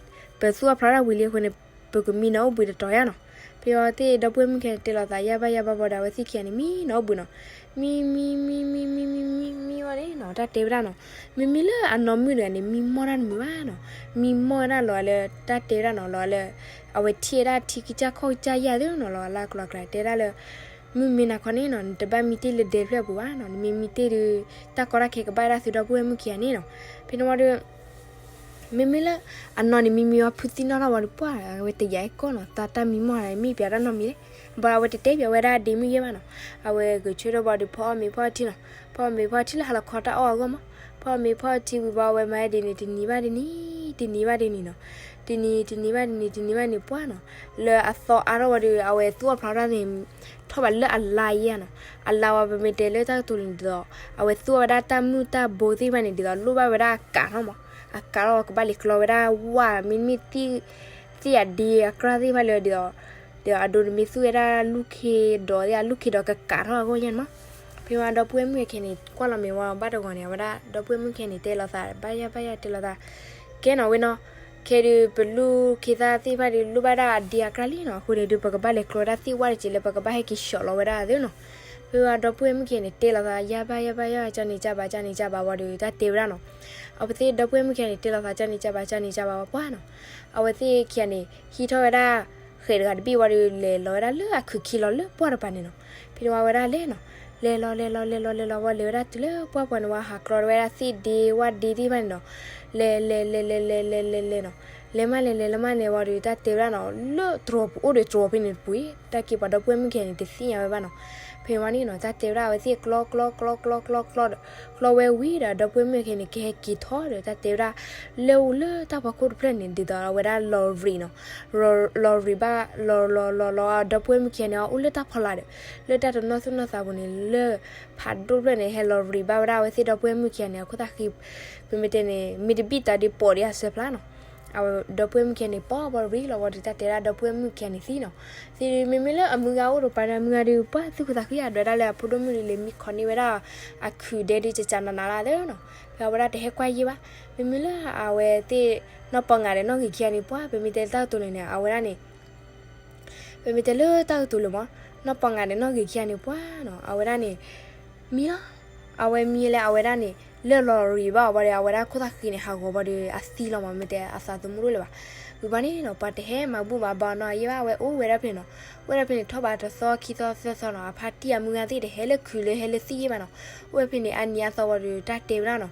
ပသူၣ်အဖျါဒၣ်ဝံၤလံအဃိန့ၣ် ပကမံနီၤအိၣ်ဘှံးတတီၤယါနီၤ. ဖဲအဝဲသ့ၣ်ဒီပုၢ်ဝဲၢ်မုၣ်ခံဂၤန့ၣ် တဲလိာ်သးယါဘၣ်ယါဘၣ်ဝံၤဒီး အဝဲသ့ၣ်ခံဂၤန့ၣ် မံနီၤအိၣ်ဘှံးနီၤ, မံမံမံမံမံမံမံမံဝံၤန့ၣ်နီၤ, တၢ်တဲဝဲဒၣ်နီၤ, မ့မ့ၢ်လၢအနီၢ်မုၣ်တဂၤန့ၣ် မံမီၢ်တၢ်တမုာ်ဘၣ်နီၤ, မံမီၢ်ဝဲဒၣ်လီၤလၢ တၢ်တဲဝဲဒၣ်နီၤ လီၤလၢ အဝဲထံၣ်ဝဲဒၣ်ထံကစၢ်ခီၣ်ကစၢ်ယဲၢ်သ့နီၤ, လီၤလၢကျီကျါ တဲဒၣ်လၢ မုၢ်မ့ၢ်နၤခီန့ၣ်နီၤ နတဘၣ်မံတ့ၢ်လၢဒဲဖျၢၣ်အပူၤဘၣ်နီၤ, နမ့ၢ်မံတ့ၢ်ဒီး တၢ်ကီတၢ်ခဲကဘၣ်ဝဲဒၣ်သုဒီပုၢ်ဝဲၢ်မုၣ်ခံဂၤန့ၣ်နီၤ. ဖဲန့ၣ်ဝံၤဒီး မ့မ့ၢ်လၢ အနီၢ်န့ၣ် မံမံဝဲဖုသံနီၢ်ထီၣ်ဝံၤဒီးပှၢ် အဝဲတယာ်အဲၣ်ကီၢ်နီၤ, တၢ်တၢ်မံမီၢ်တဂၤ မ့ၢ်ပျးတၢ်နီတမံၤလဲၣ်, ဘၣ်အဝဲတတဲပျးဝဲဒၣ်ဒ့မုၢ်ယဲၢ်ဘၣ်နီၤ. အဝဲဂဲၤဆၢထၢၣ်ဝံၤဒီးဖီအီၣ်မ့ၤဖီအီထံနီၤ, ဖီအီၣ်မ့ၤဖီအီထံလၢဟါလီၤခီတၢ်အီၣ်အဂီၢ်မး, ဖီအီၣ်မ့ၤဖီအီထံဝံၤဘၣ် အဝဲမၤဒ်န့ၣ် တနံၤဘၣ်တနံၤ, တနံၤဘၣ်တနံၤနီၤ, တနံၤ တနံၤဘၣ်တနံၤ တနံၤဘၣ်တနံၤပှၢ်နီၤ, လၢအသီအါထီၣ်ဝံၤဒီး အဝဲသူၣ်အဖျါထီၣ်န့ၣ် ထီၣ်ဘးလၢအလါယဲၢ်နီၤ, အလါဝံၤ ပမ့ၢ်တဲလၢတၢ်ကတိၤလံန့ၣ်ဒီး အဝဲသူၣ်ဝဲဒၣ်တၢ်မုၢ်တၢ်ဘိသ့ၣ်တဖၣ်န့ၣ် ဒ်သိးလိၣ်ဘၣ်ဝဲဒၣ်အကးထီၣ်မး, အကးထီၣ်ကဘၣ်လဲၤကျီဝဲဒၣ်ဝၣ် မ့မ့ၢ် သ့ၣ်အဒ့အကြၢ်သ့ၣ်တဖၣ်လၢဒ်သိး ဒီးအဒိန့ၣ်မ့ၢ်သူၣ်ဝဲဒၣ်လူၢ်ခ့ဒီးသ့ၣ် အလူၢ်ခ့ဒီးကကးထီၣ်အဂီၢ်ညါန့ၣ်မး. ဖဲဝံၤဒီပုၢ်ဝဲၢ်မုၣ်အခံန့ၣ် ကွၢ်လီၤမ့ၢ်ဝံၤဘၣ်တဂီၤန့ၣ် အဝဲဒၣ်ဒီပုၢ်ဝဲၢ်မုၣ်အခံန့ၣ် တဲလိာ်သး ဘၣ်ယါဘၣ်ယါတဲလိာ်သး ကဲနီၤဝဲနီၤ, ခဲဒုးပလူၢ်ခ့သၣ်သ့ၣ်တဖၣ်ဒုးလိၣ်ဘၣ်ဒၣ်အဒ့အကြၢ်လံနီၤ, အဃိန့ၣ်ဒုး ပကဘၣ်လဲၤကျီဝဲဒၣ်သ့ၣ်ဝၣ်တက့ၢ်လၢပကဘၣ်ဟဲက့ၤဆှီလီၤဝဲဒၣ်သ့နီၤ. ဖဲဝံၤဒီပုၢ်ဝဲၢ်မုၣ်အခံန့ၣ် တဲလိာ်သး ယါဘၣ်ယါဘၣ်ယါ ကန့ၣ်ကဘၣ် ကန့ၣ်ကဘၣ်ဝံၤဒီး တၢ်တဲဝဲဒၣ်နီၤ. အဝဲသ့ၣ်ဒီပုၢ်ဝဲၢ်မုၣ်ခံဂၤန့ၣ် တဲလိာ်သး ကန့ၣ်ကဘၣ် ကန့ၣ်ကဘၣ်ဝံၤပှၢ်နီၤ. အဝဲသ့ၣ်ခံဂၤန့ၣ် ဟံးထီၣ်ဝဲဒၣ် ဃဲးတဂၤတဘ့ၣ်ဝံၤဒီး လဲၤလီၤဝဲဒၣ်လၢအခုးခံလီၤလၢပှၢ်တပၤန့ၣ်နီၤ. ဖဲန့ၣ်ဝံၤဝဲဒၣ်လဲၤနီၤ, လဲၤလီၤ လဲၤလီၤ လဲၤလီၤ လဲၤလီၤဝံၤ လဲၤဝဲဒၣ်တုၤလၢပှၢ်ပှၢ်န့ၣ်ဝံၤ ဟးကျီဝဲဒၣ်သ့ၣ်ဒ့ဝၣ်ဒ့သ့ၣ်တဖၣ်န့ၣ်နီၤ. လဲၤ လဲၤ လဲၤ လဲၤ လဲၤ လဲၤ လဲၤ လဲၤနီၤ. လဲၤမးလဲၤ လဲၤလီၤမးလဲၤဝံၤဒီး တၢ်တဲဝဲဒၣ်နီၤ လၢတြီၤပူၤ အိၣ်ဒီးတြီၤဖဲန့ၣ်တပူၤအံၤ တၢ်က့ၤပှၤဒီပုၢ်ဝဲၢ်မုၣ်ခံဂၤန့ၣ် တသ့ၣ်ညါဝဲဘၣ်နီၤ. ဖဲဝံၤန့ၣ်နီၤ တၢ်တဲဝဲဒၣ် အဝဲသ့ၣ်ကျီ ကျီ ကျီ ကျီ ကျီ ကျီ ကျီဒီး ကျီဝဲဝံၤဒီး ဒီပုၢ်ဝဲၢ်မုၣ်ခံဂၤန့ၣ် ကဟဲက့ၤထီၣ်ဒီး တၢ်တဲဝဲဒၣ် လၢအိၣ်လၢတၢ်ဖီခိၣ်တဖျၢၣ်န့ၣ် ဒ်သိးအဝဲဒၣ်လီၤရံးနီၤ. လီၤရံးဘၣ် လီၤလီၤလီၤလီၤ ဒီပုၢ်ဝဲၢ်မုၣ်ခံဂၤန့ၣ် အအိၣ်လၢတၢ်ဖီလာ်ဒီး လၢတၢ်တနီၢ်သူၣ်နီၢ်သးပူၤန့ၣ် လၢဖးဒိၣ်တဖျၢၣ်န့ၣ် ဟဲလီၤရံးဘၣ်ဝဲဒၣ်အဝဲသ့ၣ်ဒီပုၢ်ဝဲၢ်မုၣ်ခံဂၤန့ၣ် အခိၣ်သၣ်ဃံ ပမ့ၢ်တဲန့ၣ် မ့ၢ်တဘံၣ်တၢ်ဒုးပိာ်ဒံးအစၢဖျါနီၤ. အဝဲဒီပုၢ်ဝဲၢ်မုၣ်ခံဂၤန့ၣ် ပိာ်ဘၣ်ရံးလီၤဝံၤဒီး တၢ်တဲဝဲဒၣ်ဒီပုၢ်ဝဲၢ်မုၣ်ခံဂၤန့ၣ်သံနီၤ. သံဒုး မ့မ့ၢ်လၢအမုၢ်ဂၤအိၣ်ဒီးပှၤဒီး အမုၢ်ဂၤဒုး ပှၤသူၣ်ခုသးခုယါ ဒွဲဒၣ်လၢအဖိဒိၣ်မုၣ်ဒုး လဲၤမံခီန့ၢ်ဝဲဒၣ် အခုးဒဲဒုး ကကနးနးလၢသ့နီၤ. ဖဲအဝဲဒၣ်တဟဲကွၢ်ယံာ်ဘၣ်. မ့မ့ၢ်လၢအဝဲသ့ၣ် နီၢ်ပီၢ်ငၤဒီးနီၢ်ဂ့ၤခံဂၤန့ၣ် ပှၤ ပမ့ၢ်တဲတၢ်ကတိၤလၢန့ၣ် အဝဲဒၣ်န့ၣ် ပမ့ၢ်တဲလၢတၢ်ကတိၤလၢမး နီၢ်ပီၢ်ငၤဒီးနီၢ်ဂ့ၤခံဂၤန့ၣ် ပှၤနီၤ အဝဲဒၣ်န့ၣ် မံလီၤ. အဝဲမံလၢအဝဲဒၣ်န့ၣ် လၢလီၤရံးဘၣ်အီၤဘၣ်ဒီး အဝဲဒၣ်ခိၣ်သၣ်ဃံန့ၣ် ဟးဂီၤဘၣ်ဒီး အသံလီၤမး မ့ၢ်တဲအသးသမူဒိၣ်လၢၤဘၣ်. ဝံၤဘၣ်န့ၣ်နီၤ ပှၤတဟဲမၤဘူၣ်မၤဘါနီၤယဲဘၣ် အဝဲအိၣ်ဝဲဒၣ်ဖဲန့ၣ်နီၤ. အိၣ်ဝဲဒၣ်ဖဲန့ၣ် ထီၣ်ဘးတသီခံသီသၢသီနီၤ အဖါတံၢ်အမုၢ်ဂၤသ့ၣ်တဟဲလၢခုးလၢဟဲလၢသံယဲဘၣ်နီၤ. အိၣ်ဝဲဖဲန့ၣ် အါနံၤအါသီဝံၤဒီး တၢ်တဲဝဲဒၣ်နီၤ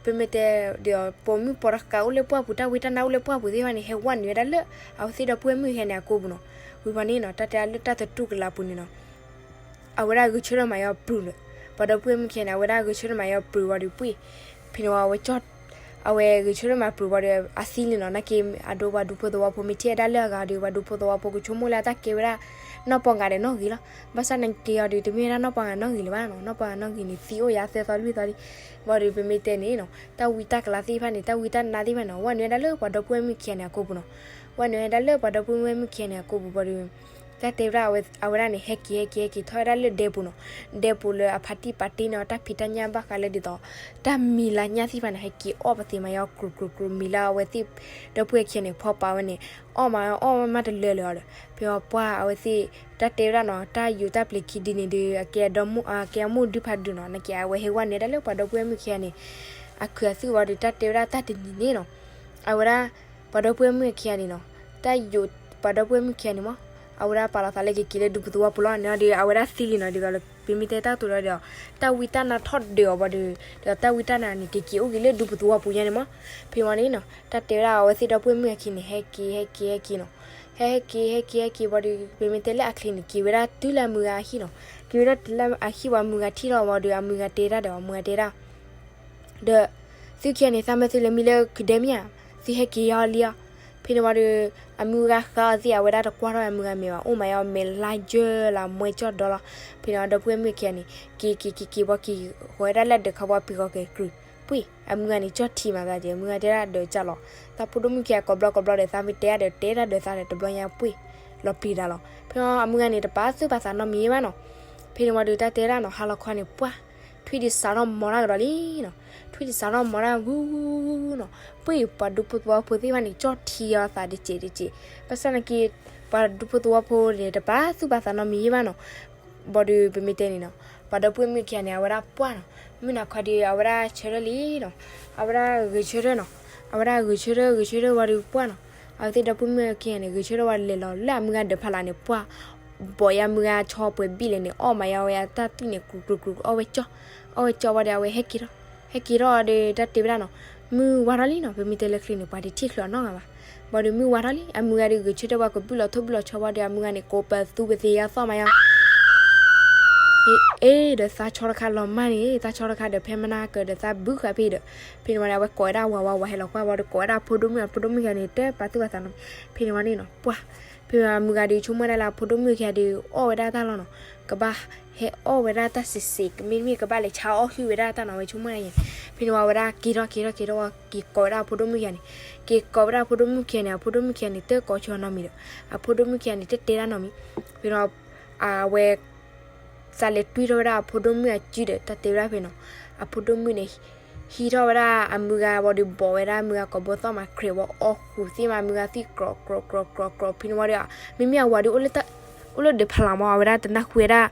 ပမ့ၢ်တဲဒီး ပိာ်မုၣ်ပိာ်တဃာ်အိၣ်လၢပှၢ်ပူၤ တၢ်ဝံတၢ်နါအိၣ်လၢပှၢ်ပူၤသ့ၣ်တဖၣ်န့ၣ် ဟဲဝဲနုာ်ဝဲဒၣ်လၢ အဝဲသ့ၣ်ဒီပုၢ်ဝဲၢ်မုၣ်ခံဂၤန့ၣ်အကိာ်ပူၤနီၤ. ဝံၤဘၣ်န့ၣ်နီၤ တၢ်တဲလၢတၢ်သတူၢ်ကလာ်ပူၤန့ၣ်နီၤ အဝဲဒၣ်ဂဲၤဆၢထၢၣ်မၤယီၤပြုၢ်လၢၤ ပှၤဒီပုၢ်ဝဲၢ်မုၣ်ခံဂၤန့ၣ် အဝဲဒၣ်ဂဲၤဆၢထၢၣ်မၤယီၤပြုၢ်ဝံၤဒီးပှ့ၢ် ဖဲန့ၣ်ဝံၤ အဝဲကၠီၣ် အဝဲဂဲၤဆၢထၢၣ်မၤပြုၢ်ဝံၤဒီး အသံလံနီၤ နာ်က့ အဒိပှၤဒူဖိသဝီဖိ မ့ၢ်ထံၣ်ဝဲဒၣ်လၢအဂၤဒီး ပှၤဒူဖိသဝီဖိကဆိကမိၣ်လၢအတၢ်ကဲဝဲဒၣ် နီၢ်ပီၢ်ငၤဒီးနီၢ်ဂ့ၤလီၤ. ဘၣ်ဆၣ်နာ်က့အီၤဒီး တမ့ၢ်ဝဲဒၣ်နီၢ်ပီၢ်ငၤနီၢ်ဂ့ၤလၢၤဘၣ်နီၤ နီၢ်ပီၢ်ငၤနီၢ်ဂ့ၤန့ၣ် သံအိၣ်ယါသၢသီလွံၢ်သီလံ. ဘၣ်ဒီးပမ့ၢ်တဲန့ၣ်နီၤ တၢ်ဝံတၢ်ကလၤသ့ၣ်တဖၣ်န့ၣ် တၢ်ဝံတၢ်နါသ့ၣ်တဖၣ်န့ၣ် ဝဲနုာ်ဝဲဒၣ်လၢပှၤဒီပုၢ်ဝဲၢ်မုၣ်ခံဂၤန့ၣ်အကိာ်ပူၤနီၤ. ဝဲနုာ်ဝဲဒၣ်လၢပှၤဒီပုၢ်ဝဲၢ်မုၣ်ခံဂၤန့ၣ်အကိာ်ပူၤဘၣ်ဒီး တၢ်တဲဝဲဒၣ်အဝဲဒၣ်န့ၣ် ဟဲက့ၤ ဟဲက့ၤ ဟဲက့ၤထီၣ်ဝဲဒၣ်လၢဒဲပူၤနီၤ. ဒဲပူၤလၢအဖါတံၢ်ပာ်တ့ၢ်န့ၢ်အီၤတၢ်ဖံးတၢ်ညၣ်ဘၣ်ဃးလၢဒ်သိး တၢ်မံၤလၤညၣ်သ့ၣ်တဖၣ်န့ၣ် ဟဲက့ၤအီၣ်ပသ့မၤယီၤ ကြူးကြူးကြူး မံၤလၢအဝဲသ့ၣ်ဒီပုၢ်ဝဲၢ်ခံဂၤန့ၣ် ဖီပာ်ဝဲန့ၣ် အီၣ်မးအီၣ်မးတလၢာ်လၢာ်အီၤဒီး ဖဲအီၤပှၢ်အဝဲသ့ၣ် တၢ်တဲဝဲဒၣ်နီၤ တၢ်ယိးတၢ်ပျ့ၤခံဒုန့ၣ်ဒီး အကဲ အကဲအမိၢ်ဒုးဖးဒုးနီၤ နကဲအဝဲဟဲဝဲန့ၣ်ဒၣ်လၢပှၤဒီပုၢ်ဝဲၢ်မုၣ်ခံဂၤန့ၣ် အခုးအသွံၣ်ဝံၤဒီး တၢ်တဲဝဲဒၣ်တၢ်တနံၤန့ၣ်နီၤ အဝဲဒၣ် ပှၤဒီပုၢ်ဝဲၢ်မုၣ်ခံဂၤန့ၣ်နီၤ တၢ်ယိးပှၤဒီပုၢ်ဝဲၢ်မုၣ်ခံဂၤန့ၣ်မး အဝဲဒၣ်ပာ်လီၤသးလၢကက့ၤလၢဒူပူၤသဝီပူၤလီၤန့ၣ်ဒီး အဝဲဒၣ်သံလံနီၤ ဒ်သိးလၢပမ့ၢ်တဲတၢ်ကတိၤဒီး တၢ်ဝံတၢ်နါထီၣ်ဒုးအီၤဘၣ်ဒီး ဒီးတၢ်ဝံတၢ်နါန့ၣ် ကက့ၤအိၣ်က့ၤလၢဒူပူၤသဝီပူၤညါန့ၣ်မး ဖဲမးန့ၣ်နီၤ တၢ်တဲဝဲဒၣ်အဝဲသ့ၣ်ဒီပုၢ်ဝဲၢ်မုၣ်အခံန့ၣ် ဟဲက့ၤ ဟဲက့ၤ ဟဲက့ၤနီၤ ဟဲက့ၤ ဟဲက့ၤ ဟဲက့ၤဘၣ်ဒီး ပမ့ၢ်တဲလၢအချံန့ၣ် က့ၤဝဲဒၣ်တုၤလၢအမုၢ်ဂၤအဟံၣ်နီၤ က့ၤဝဲဒၣ်တုၤလၢအဟံၣ်ဝံၤအမုၢ်ဂၤထံၣ်ထီၣ်ဝံၤဒီး အမုၢ်ဂၤတဲဒၣ်ဒီး အမုၢ်ဂၤတဲဒၣ် ဒီး သုခံဂၤန့ၣ် သးမၢသုလဲၤမံလၢခုးဒဲမ့ၢ်ဧါ, သုဟဲက့ၤယီၤလံဧါ. ဖဲန့ၣ်ဝံၤဒီး အမုၢ်ဂၤဃါအီၤသ့ၣ် အဝဲဒၣ်တကွၢ်ထီၣ်အမုၢ်ဂၤမဲာ်ဘၣ်, အိၣ်မးယီၤမဲာ်လါယၢၢ်လၢအမှဲကၠီၣ်ဒီလီၤ. ဖဲန့ၣ်ဝံၤဒီပုၢ်ဝဲၢ်မုၣ်ခံဂၤန့ၣ် က့ၤက့ၤက့ၤက့ၤဘၣ်က့ၤ ဃီၤဝဲဒၣ်လၢဒၢးခီဘီပံၤဃီက့ၤကြုး, ပှ့ၢ် အမုၢ်ဂၤန့ၣ် ကၠီၣ်ထံမးသးက့ၤ အမုၢ်ဂၤတဲဒၣ်ဒၢးကၢ်လီၤ. သးဖိဒိၣ်မုၣ်ခံဂၤကိးဘျီကိးဘျီဒီး သးမ့ၢ်တဲဒၣ်ဒီး တဲဒၣ်ဒီးသးဒီး တဘျီညါပှ့ၢ် လီၤပျံၤတၢ်လီၤ. ဖဲန့ၣ်ဝံၤ အမုၢ်ဂၤန့ၣ် တပာ်သူၣ်ပာ်သးနီတမံၤဘၣ်နီၤ. ဖဲန့ၣ်ဝံၤဒီး တၢ်တဲဒၣ်နီၤ ဟါလီၤခီန့ၣ် ပှၢ် ထွံၣ်ဒံးစးထီၣ်မီၤတၢ်ကဒီးလံနီၤ. ထွံၣ်ဒံးစးထီၣ်မီၤတၢ်ဝူၤဝူၤနီၤ. ပှ့ၢ် ပှၤဒူဖိသဝီဖိသ့ၣ်တဖၣ်န့ၣ် ကၠီၣ်ထံအီၤသးတစဲးတစဲး. ဘၣ်ဆၣ်နာ်က့ ပှၤဒူဖိသဝီဖိန့ၣ် တပာ်သူၣ်ပာ်သးနီတမံၤဘၣ်နီၤ. ဘၣ်ဒီးပမ့ၢ်တဲန့ၣ်နီၤ ပှၤဒီပုၢ်ဝဲၢ်မုၣ်ခံဂၤန့ၣ် အဝဲဒၣ်ပှၢ်နီၤ. မုၢ်နၤခီဒီး အဝဲဒၣ်ဆၢထၢၣ်လံနီၤ. အဝဲဒၣ်ဂဲၤဆၢထၢၣ်နီၤ. အဝဲဒၣ်ဂဲၤဆၢထၢၣ် ဂဲၤဆၢထၢၣ်ဝံၤဒီးပှၢ်နီၤ. အဝဲသ့ၣ်ဒီပုၢ်ဝဲၢ်မုၣ်ခံဂၤန့ၣ် ဂဲၤဆၢထၢၣ်ဝံၤဒီးလဲၤလီၤလၢအမုၢ်ဂၤဒၢးဖးလၢ်န့ၣ် ပှၢ် ဘီးယၤမုၢ်ဂၤဆီပှဲၤဘံၣ်လဲၣ်န့ၣ် အီၣ်မးယီၤဝဲအတၢ်သွံၣ်န့ၣ် ကြူးကြူးကြူး အီၣ်ဝဲကၠီၣ်, အီၣ်ဝဲကၠီၣ်ဝံၤဒီး အဝဲဟဲက့ၤထီၣ်, ဟဲက့ၤထီၣ်ဒီး တၢ်တဲဝဲဒၣ်နီၤ. မုၢ်ဝါထီၣ်လံနီၤ. ပမ့ၢ်တဲလၢချံန့ၣ် ပှၤတထံၣ်ချုးအနီၢ်ဂၤဘၣ်. ဘၣ်ဒီးမုၢ်ဝါထီၣ်လံ အမုၢ်ဂၤဒီးဂဲၤဆၢထၢၣ်ဝံၤ ကဘုၣ်လီၤထိၣ်ဘုၣ်လီၤဆီဝံၤဒီး အမုၢ်ဂၤန့ၣ် ကိးပသူပသ့ယါသီၣ်မးယီၤ အ့ ဒီးသးဆီတခါလီၤမၢ်န့ၣ် သးဆီတခါဒီး ဖဲမနၤကဒီးသးဘုဃာ်ဖဲဒီး ဖဲန့ၣ်ဝံၤဒီး အဝဲကိးဝဲဒၣ်ဝၤဝၤဝၤဟဲလီၤကွၢ်ဝံၤဒီး ကိးဝဲဒၣ်အဖိဒိၣ်မုၣ် အဖိဒိၣ်မုၣ်ခံဂၤန့ၣ် တပာ်သူၣ်ပာ်သးနီၤ. ဖဲန့ၣ်ဝံၤန့ၣ်နီၤ ပှၢ် ဖဲအမုၢ်ဂၤဒီးဆိကမိၣ်ဒၣ်လၢအဖိဒိၣ်မုၣ်ခံဂၤဒီး အီၣ်ဝဲဒၣ်တၢ်လီၤနီၤ. ကဘၣ်ဟဲအီၣ်ဝဲဒၣ်တၢ်စံးစ့း မ့တမ့ၢ်ကဘၣ်လဲၤဆါအီၣ်ဟုၣ်ဝဲဒၣ်တၢ်နီၤ ဝဲဆိကမိၣ်ဒၣ်ယဲ. ဖဲန့ၣ်ဝံၤအဝဲဒၣ်က့ၤထီၣ်က့ၤထီၣ်က့ၤထီၣ်ဝံၤ က့ၤကိးဝဲဒၣ်အဖိဒိၣ်မုၣ်ခံဂၤန့ၣ် က့ၤကိးဝဲဒၣ်အဖိဒိၣ်မုၣ်ခံဂၤန့ၣ် အဖိဒိၣ်မုၣ်ခံဂၤန့ၣ် တကိးဆိနီတမံၤဒီး အဖိဒိၣ်မုၣ်ခံဂၤန့ၣ် တတဲတၢ်နီတမံၤ. ဖဲန့ၣ် အဝဲ သးလဲၤတွံၢ်ထီၣ်ဝဲဒၣ်အဖိဒိၣ်မုၣ်အစုဒီး တၢ်တဲဝဲဒၣ်ဖဲနီၤ. အဖိဒိၣ်မုၣ်န့ၣ် ဟံးထီၣ်ဝဲဒၣ်အမုၢ်ဂၤဝံၤဒီး ဘီးဝဲဒၣ်အမုၢ်ဂၤကိးဘီသီၣ်မး ကြဲးဝံၤအီၣ်ဃုာ်သ့ၣ်မး အမုၢ်ဂၤသွံၣ်ကြီးကြီးကြီးကြီးကြီး. ဖဲန့ၣ်ဝံၤဒီး မ့မ့ၢ်အဝၤဒီး အိၣ်လၢဒၢးဖးလၢ်မး အဝဲဒၣ်တနၢ်ဟူဝဲဒၣ်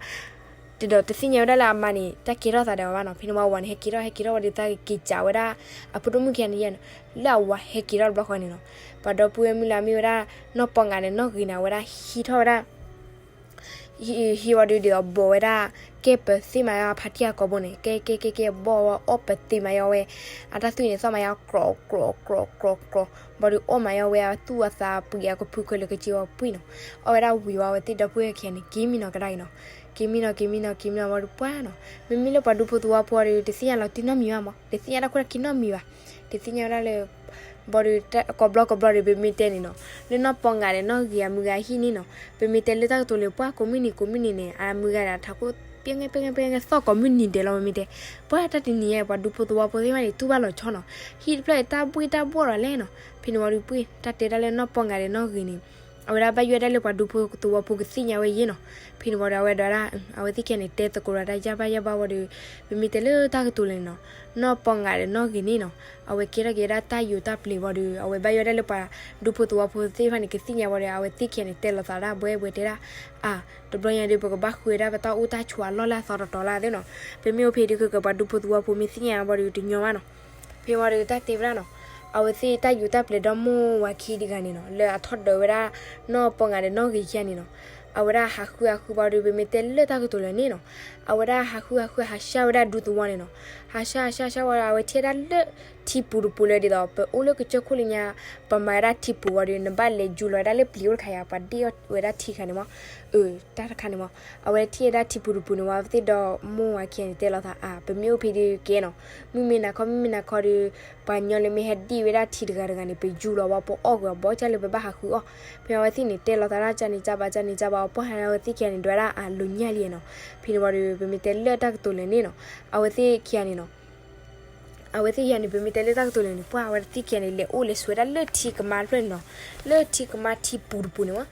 ဒီးတသ့ၣ်ညါဝဲဒၣ်လၢအမါန့ၣ် တၢ်ကဲထီၣ်သးဒီးအဝဲဘၣ်နီၤ. ဖဲန့ၣ်ဝံၤအဝၤန့ၣ် ဟဲက့ၤထီၣ် ဟဲက့ၤထီၣ်ဝံၤဒီး တၢ်က့ၤကးဝဲဒၣ် အဖိဒိၣ်မုၣ်ခံဂၤန့ၣ်ယဲနီၤ. လၢအဝၤဟဲက့ၤထီၣ်တဘျီဃီန့ၣ်နီၤ ပှၤဒီပုၢ်ဝဲၢ်မုၣ်လၢအမ့ၢ်ဝဲဒၣ် နီၢ်ပီၢ်ငးဒီးနီၢ်ဂ့ၤန့ၣ် အဝဲဒၣ်ဟံးထီၣ်ဝဲဒၣ် ဟံးဝံၤဒီး ဒ်သိးဘီးဝဲဒၣ် ကဲပသ့ၣ်မးယီၤ အဖါတံၢ်အကိာ်ဘိန့ၣ် ကဲကဲကဲကဲ ဘီးဝဲအီၣ်ပသ့ၣ်မးယီၤဝဲ အတၢ်သွံၣ်န့ၣ် သီၣ်မးယီၤကြီးကြီးကြီးကြီးကြီး ဘၣ်ဒီးအီၣ်မးယီၤဝဲအသူၣ်အသးပှံၤ အကဖုခဲလၢာ်ကစ့ဝဲပှံၢ်နီၤ. အီၣ်ဝဲဒၣ်ဝံၤဝံၤ အဝဲသ့ၣ်ဒီပုၢ်ဝဲၢ်ခံဂၤန့ၣ် က့ၤမံနီၤကဒါက့ၤနီၤ. က့ၤမံနီၤ က့ၤမံနီၤ က့ၤမံနီၤ ဘၣ်ဒီးပှၢ်နီၤ. မ့မ့ၢ်လၢပှၤဒူဖိသဝီဖိဒီး တသ့ၣ်ညါလီၤတံၢ်နီတမံၤဘၣ်မး တသ့ၣ်ညါတၢ်ခိၣ်တၢ်ခံနီတမံၤဘၣ်. တသ့ၣ်ညါဝဲဒၣ်လၢ ဘၣ်ဒီး ကိးဘျီကိးဘျီဒီး ပမ့ၢ်တဲန့ၣ်နီၤ လၢနီၢ်ပီၢ်ငးဒီးနီၢ်ဂ့ၤအမုၢ်ဂၤဟံၣ်န့ၣ်နီၤ ပမ့ၢ်တဲလၢတၢ်ကတိၤလၢပှၢ်ကိးမုၢ်နံၤကိးမုၢ်နံၤန့ၣ် အမုၢ်ဂၤန့ၣ် အထးခိၣ် ပှဲၤငဲပှဲၤငဲပှဲၤငဲသီၣ်ကိးမုၢ်နံၤဒဲးလီၤ ပမ့ၢ်တဲ. ပှၢ်တၢ်တနံၤညါ ပှၤဒူဖိသဝီဖိသ့ၣ်တဖၣ်န့ၣ် တူၢ်ဘၣ်လီၤဆီနီၤ ဟံၣ်တဖျၢၣ်အတၢ်ဘှ့ၣ်တၢ်ဘှီၣ်ဒီးလဲၣ်နီၤ. ဖဲန့ၣ်ဝံၤဒီးပှ့ၢ် တၢ်တဲဒၣ်လၢနီၢ်ပီၢ်ငးဒီးနီၢ်ဂ့ၤန့ၣ် အဝဲဒၣ်ဘၣ်ယွဲဒၣ်လၢပှၤဒူဖိသဝီဖိကသ့ၣ်ညါဝဲယဲနီၤ. ဖဲန့ၣ်ဝံၤဒီးအဝဲဒၣ် အဝဲသ့ၣ်ခံဂၤန့ၣ် တဲသကိးဒီးတၢ်ယါဘၣ်ယါဘၣ်ဝံၤဒီး ပမ့ၢ်တဲလၢတၢ်ကတိၤလၢာ်န့ၣ်နီၤ နီၢ်ပီၢ်ငးဒီးနီၢ်ဂ့ၤန့ၣ်နီၤ အဝဲကဲထီၣ်က့ၤဝဲဒၣ်တၢ်ယိးတၢ်ပျံၤဝံၤဒီး အဝဲဘၣ်ယွဲဒၣ်လၢပှၤဒူဖိသဝီဖိသ့ၣ်တဖၣ်န့ၣ် ကသ့ၣ်ညါဝံၤဒီး အဝဲသ့ၣ်ခံဂၤန့ၣ် တဲလိာ်သးဒၣ်ဘှဲဘှဲတဲဒၣ် အါ တဘျီညါဒီး ပကဘၣ်ဃုဝဲဒၣ်ပတၢ်အိၣ်တၢ်ဆိးအလီၢ်လၢအသီတတီၤလၢသ့နီၤ. ပမ့ၢ်အိၣ်ဖဲဒုး ကကပှၤဒူဖိသဝီဖိမ့ၢ်သ့ၣ်ညါဝံၤဒီးတညီဘၣ်နီၤ. ဖဲဝံၤဒီးတၢ်တဲဝဲဒၣ်နီၤ အဝဲသ့ၣ်တၢ်ယိးတၢ်ပျံၤဒီမိၢ်ဝၤခံတဂၤန့ၣ်နီၤ လၢအထီၣ်ဒၢးဝဲဒၣ် နီၢ်ပီၢ်ငးဒီးနီၢ်ဂ့ၤခံဂၤန့ၣ်နီၤ အဝဲဒၣ်ဟးဃုဟးဃုဝံၤဒီး ပမ့ၢ်တဲလၢတၢ်ကတိၤလၢာ်န့ၣ်နီၤ အဝဲဒၣ်ဟးဃုဟးဃုဟးဆှၣ်ဝဲဒၣ်ဒူသဝီန့ၣ်နီၤ. ဟးဆှၣ်ဟးဆှၣ်ဟးဆှၣ်ဝံၤဒီး အဝဲထံၣ်ဝဲဒၣ်လၢထံပူၤတပူၤလၢဒ်သိး ပအိၣ်လၢကစၢၢ်ခိၣ်လၢညါ ပမၤဝဲဒၣ်ထံပူၤဝံၤဒီး နဘၣ်လဲၤယူၤလီၤဝဲဒၣ်လၢပျံၤအိၣ်တခါယါ ပှၤဒ့ၣ်အီၣ်ဝဲဒၣ်ထံတခါန့ၣ်မး အၢ တၢ်တခါန့ၣ်မး အဝဲထံၣ်ဝဲဒၣ်ထံပူၤတပူၤန့ၣ်ဝံၤ အဝဲသ့ၣ်ဒီမိၢ်ဝၤခံဂၤန့ၣ် တဲလိာ်သးအါ ပမ့ၢ်အိၣ်ဖဲဒုးကဲနီၤ မုၢ်မ့ၢ်နၤခီ မုၢ်မ့ၢ်နၤခီဒီး ပှၤညီလၢမ့ၢ်ဟဲဒ့ၣ်ဝဲဒၣ်ထံတဂၤတဂၤန့ၣ် ပယူၤလီၤဝံၤ ပအီၣ်ကွံာ်အီၤဘီကၢ်လၢပဘၣ်ဟးဃုအီၣ်. ဖဲအဝဲသ့ၣ်န့ၣ် တဲလိာ်သးဒၣ်ကၢ်န့ၣ်ကၢ်ဘၣ် ကၢ်န့ၣ်ကၢ်ဘၣ် ပှၢ်ဟဲအဝဲသ့ၣ်ခံဂၤန့ၣ် ဒွးဒၣ်အလိၤညၣ်လံနီၤ. ဖဲန့ၣ်ဝံၤဒီး ပမ့ၢ်တဲလၢတၢ်ကတိၤလၢာ်န့ၣ်နီၤ အဝဲသ့ၣ်ခံဂၤန့ၣ်နီၤ အဝဲသ့ၣ်ခံဂၤန့ၣ် ပမ့ၢ်တဲလၢတၢ်ကတိၤလၢာ်န့ၣ် ပှၢ်အဝဲသ့ၣ်ခံဂၤန့ၣ် လဲၤအိၣ်လဲၤဆိးဝဲဒၣ်လၢထံကမါတဖျၢၣ်န့ၣ်နီၤ. လၢထံကမါထံပူၤတပူၤန့ၣ်မး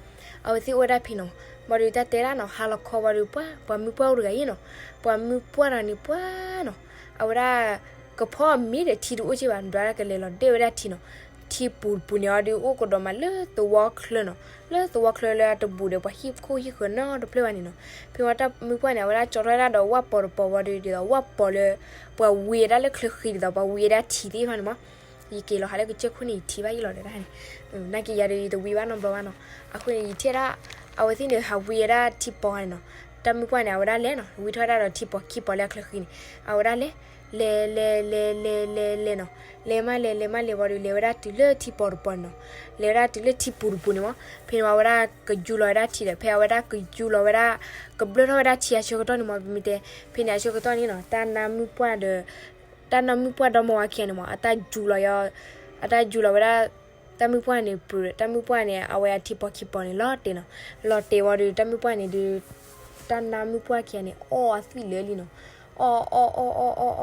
အဝဲသ့ၣ်အိၣ်ဝဲဒၣ်ဖဲနီၤ. ဘၣ်ဒီးတၢ်တဲဒၣ်နီၤ ဟါလီၤခီဘၣ်ဒီးပှၢ် ပှၤမုၢ်ပှၢ်အိၣ်တဂၤအံၤနီၤ, ပှၤမုၢ်ပှၢ်တဂၤန့ၣ်ပှၢ်နီၤ, အဝဲဒၣ် ကဖီမ့ၢ်ဒီးထံတအိၣ်က့ဘၣ် ဒွးဒၣ်ကလဲၤလီၤဒဲၣ်ဝဲဒၣ်ထံနီၤ, ထံပူၤတပူၤန့ၣ်အီၤဒီး အိၣ်ကဒီးမးလၢသဝီချၢနီၤ, လၢသဝီချၢလၢအတဘူးဒီး ပှၤဟံၣ်ခိၣ်ဟံၣ်ဃၢၤနီတဖျၢၣ်ဘၣ်န့ၣ်နီၤ, ဖဲဝဲတၢ်မုၢ်ပှၢ်န့ၣ် အဝဲဒၣ်ကၠီထီၣ်ဝဲဒၣ်ဒီးဝၣ်ပီၤတပီၤဝံၤဒီး ဒ်သိးဝၣ်ပီၤလၢ ပှၤဝံၤဝဲဒၣ်လၢချၢဃံဒ်သိး ပှၤဝံၤဝဲဒၣ်ထံသ့ၣ်တဖၣ်န့ၣ်မး, ယက့ၤလီၤဟးလၢကစၢၢ်ခိၣ်န့ၣ် ယထံၣ်ဘၣ်ယလီၤဒီးတၢ်န့ၣ်, နာ်က့ၤယၤဒီးယတဝံဘၣ်နီတဘျီဘၣ်နီၤ, အဃိန့ၣ် ယထံၣ်ဒၣ် အဝဲသ့ၣ်န့ၣ် ဟးဝံၤဝဲဒၣ်ထံပီၤန့ၣ်နီၤ, တၢ်မုၢ်ပှၢ်န့ၣ် အဝဲဒၣ်လဲၤနီၤ, ဝံၤထီၣ်ဝဲဒၣ်ဒီးထံပီၤခံပီၤလၢအချၢဃံန့ၣ်, အဝဲဒၣ်လဲၤ လဲၤ လဲၤ လဲၤ လဲၤ လဲၤနီၤ, လဲၤမးလဲၤ လဲၤမးလဲၤဝံၤဒီး လဲၤဝဲဒၣ်တုၤလၢထံပီၤတပီၤန့ၣ်နီၤ, လဲၤဝဲဒၣ်တုၤလၢထံပူၤတပူၤန့ၣ်မး, ဖဲန့ၣ်ဝဲဒၣ်ကယူၤလီၤဝဲဒၣ်ထံဒီး ဖဲအဝဲဒၣ်ကယူၤလီၤဝဲဒၣ် ကဘျၢထီၣ်ဝဲဒၣ်ထံအဆၢကတီၢ်န့ၣ်မး ပမ့ၢ်တဲ, ဖဲန့ၣ်အဆၢကတီၢ်န့ၣ်နီၤ တၢ်နါမုၢ်ပှၢ်ဒီး တၢ်နါမုၢ်ပှၢ်ဒီမါဝၤခံဂၤန့ၣ်မး အတၢ်ယူၤလီၤ အတၢ်ယူၤလီၤဝဲဒၣ် တၢ်မုၢ်ပှၢ်န့ၣ် ပှၢ် တၢ်မုၢ်ပှၢ်န့ၣ် အဝဲအထံပီၤခံပီၤန့ၣ် လီၤတဲာ်နီၤ, လီၤတဲာ်ဝံၤဒီး တၢ်မုၢ်ပှၢ်န့ၣ်ဒီး တၢ်နါမုၢ်ပှၢ်ခံဂၤန့ၣ် အီၣ်အသွံၣ်လၢာ်လံနီၤ, အီၣ် အီၣ် အီၣ် အီၣ်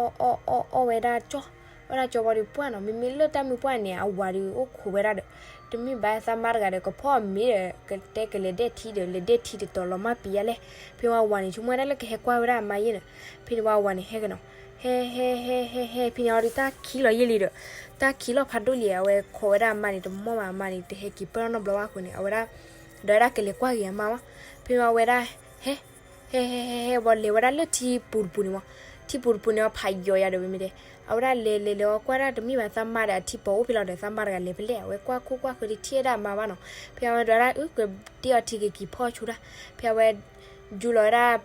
အီၣ် အီၣ် အီၣ် အီၣ်ဝဲဒၣ်ကၠီ, ဝဲဒၣ်ကၠီဝံၤဒီးပှၢ်နီၤ, မ့မ့ၢ်လၢတၢ်မုၢ်ပှၢ်န့ၣ် အဝၤဒီးအိၣ်ခိးဝဲဒၣ်ဒီး တမ့ၢ်ဘၣ်သးမါတဂၤဒီး ကဖီမ့ၢ်ဒီး ကတဲကလဲၤဒဲၣ်ထံဒီး လဲၤဒဲၣ်ထံတတီၤလီၤမၢ်ပံၤယါလဲၣ်, ဖဲဝဲအဝၤန့ၣ် ဆိကမိၣ်ဝဲဒၣ်လၢကဟဲကွၢ်ဝဲဒၣ်အမါယဲၢ်နီၤ, ဖဲန့ၣ်ဝဲအဝၤန့ၣ်ဟဲက့ၤနီၤ, ဟဲ ဟဲ ဟဲ ဟဲ ဟဲ ဖဲန့ၣ်အီၤဒီးတၢ်ခံးလီၤယဲၢ်လံဒီး တၢ်ခံးလီၤဖးဒိၣ်လံ အဝဲခိးဝဲဒၣ်အမါန့ၣ် တမီၢ်ဘၣ်အမါန့ၣ် တဟဲက့ၤပၢၢ်ထီၣ်နီတဘျီဘၣ်အဃိန့ၣ် အဝဲဒၣ် ဒီးဝဲဒၣ်ကလဲၤကွၢ်က့ၤအမါမး, ဖဲန့ၣ်ဝဲအဝဲဒၣ် ဟဲ ဟဲ ဟဲ ဟဲ ဟဲ ဝံၤလဲၤဝဲဒၣ်လၢထံပူၤတပူၤန့ၣ်မး, ထံပူၤတပူၤန့ၣ် အဖးယိာ်ယၤဒီး ပမ့ၢ်တဲ, အဝဲဒၣ်လဲၤလဲၤလဲၤဝံၤကွၢ်ဒၣ်တမ့ၢ်ဘၣ်သးမါဒီးအထံပီၤအိၣ်ဖဲလီၤဒီး သးမါတဂၤလဲၤဖဲလဲၣ်, အဝဲကွၢ်ခိၣ်ကွၢ်ဃၢၤဒီးထံၣ်ဝဲဒၣ်အမါဘၣ်နီၤ, ဖဲအဝဲဒၣ် အၢ ကဒ့အီၤထံက့ၤက့ၤဖီၣ်ဆူတၢ်, ဖဲအဝဲ ယူၤလီၤဝဲဒၣ်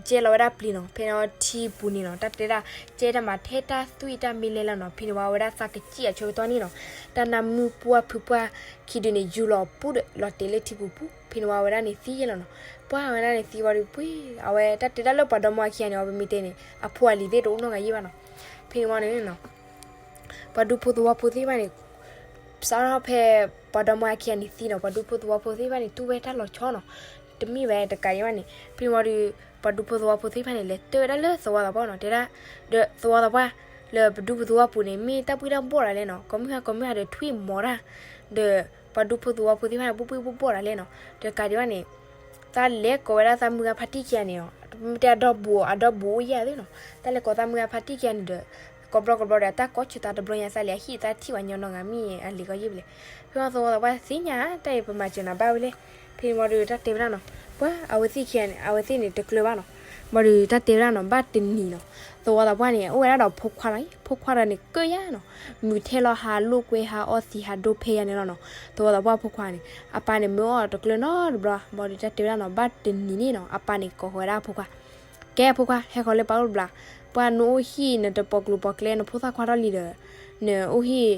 ကဲလီၤဝဲဒၣ်ပျံၤနီၤ, ဖဲန့ၣ်ထံပူၤန့ၣ်နီၤ တၢ်တဲဒၣ် ကဲတၢ်မၤထဲတၢ်သွံၣ်တၢ်မ့ၢ်လဲၣ်လီၤနီၤ, ဖဲန့ၣ်ဝဲအဝဲဒၣ်သးကစံၣ်အဆၢကတီၢ်န့ၣ်နီၤ, တၢ်နါမုၢ်ပှၢ်ဖုပှၢ်ခံဒုန့ၣ် ယူၤလီၤပူၤဒီး လီၤတဲာ်လၢထံပူၤပူၤ, ဖဲန့ၣ်ဝဲအဝဲဒၣ်န့ၣ်သံယဲၢ်လီၤနီၤ, ပှၢ်အဝဲဒၣ်န့ၣ်သံဝံၤဒီးပှၢ် အဝဲတၢ်တဲဒၣ်လၢပှၤဒီမါဝၤခံဂၤန့ၣ် အဝဲပမ့ၢ်တဲန့ၣ် အဖိအလံၤသ့ၣ်တအိၣ်နီတဂၤယဲၢ်ဘၣ်နီၤ, ဖဲန့ၣ်ဝဲန့ၣ်နီၤ ပှၤဒူဖိသဝီဖိသ့ၣ်တဖၣ်န့ၣ် စးထီၣ်ဖဲ ပှၤဒီမါဝၤခံဂၤန့ၣ်သံနီၤ ပှၤဒူဖိသဝီဖိသ့ၣ်တဖၣ်န့ၣ် တူၢ်ဝဲတၢ်လီၤဆီနီၤ, တမ့ၢ်ဝဲတကးဒံးဘၣ်န့ၣ် ဖဲန့ၣ်ဝံၤဒီး ပှၤဒူဖိသဝီဖိသ့ၣ်တဖၣ်န့ၣ် လဲၤတဲဝဲဒၣ်လၢသဝီသးပှၢ်နီၤ တဲဒၣ်, ဒီးသဝီသးပှၢ် လၢပဒူဖိသဝီပူၤန့ၣ် မ့ၢ်တၢ်ဘှံးတၢ်ဘှီၣ်ဒၣ်လဲၣ်နီၤ, ကိးမုၢ်ဟါကိးမုၢ်ဟါဒီးထွံၣ်မီၤတၢ်, ဒီးပှၤဒူဖိသဝီဖိသ့ၣ်တဖၣ်န့ၣ် ဘှံးဘှံးဘှီၣ်ဘှီၣ်ဒၣ်လဲၣ်နီၤ, တကးဒံးဘၣ်န့ၣ် သးလဲၤကိးဝဲဒၣ်သးမုၢ်ဂၤဖါတံၢ်ခံဂၤန့ၣ်နီၤ, မ့ၢ်တဲအဒီဘူး အဒီဘူးအိၣ်ယဲၢ်သ့ၣ်နီၤ, တၢ်လဲၤကိးသးမုၢ်ဂၤဖါတံၢ်ခံဂၤန့ၣ်ဒီး ကိးဘျီကိးဘျီဒီး တၢ်ကိးဆၢသးတဘျီညါ သးလဲၤအဟံၣ်သးထံၣ်ပှၤညီနီတဂၤမ့ၢ်အလံာ်ကီယဲၢ်ဘၣ်လဲၣ်, ဖဲဝံၤသဝီသးပှၢ်သ့ၣ်ညါ တၢ်အံၤပမၤစၢၤနၤဘၣ်ဝဲလဲၣ်, ဖဲန့ၣ်ဝံၤဒီးတၢ်တဲဝဲဒၣ်နီၤ, ပှၤအဝဲသ့ၣ်ခံဂၤန့ၣ် အဝဲသ့ၣ်န့ၣ်တကျၢၤဘၣ်နီၤ, ဘၣ်ဒီးတၢ်တဲဝဲဒၣ်နီၤ ဘၣ်တနံၤနီၤ, သဝီသးပှၢ်န့ၣ် အိၣ်ဝဲဒၣ်ဒီးဖိခွါလီၤ, ဖိခွါတဂၤန့ၣ်ကၢၣ်ယါနီၤ, မုၢ်ထဲလီၤဟးလိာ်ကွဲဟးအီသံးဟးဒိဖဲယါန့ၣ်လီၤနီၤ, သဝီသးပှၢ်ဖိခွါန့ၣ် အပၢ်န့ၣ်မၢအီၣ်တကျၢၤနီတဘျီ, ဘၣ်ဒီးတၢ်တဲဝဲဒၣ်နီၤ ဘၣ်တနံၤန့ၣ်နီၤ အပၢ်န့ၣ်ကိးဃီၤဝဲဒၣ်အဖိခွါ ကဲဖိခွါ ဟဲဃီၤလၢပၢ်အိၣ်တဘျီ, ပှၢ်နအိၣ်ဟံၣ်နတပိာ်ကျိၤပိာ်ကျဲနဖိသၣ်ခွါထီၣ်လံဒီး, နအိၣ်ဟံၣ်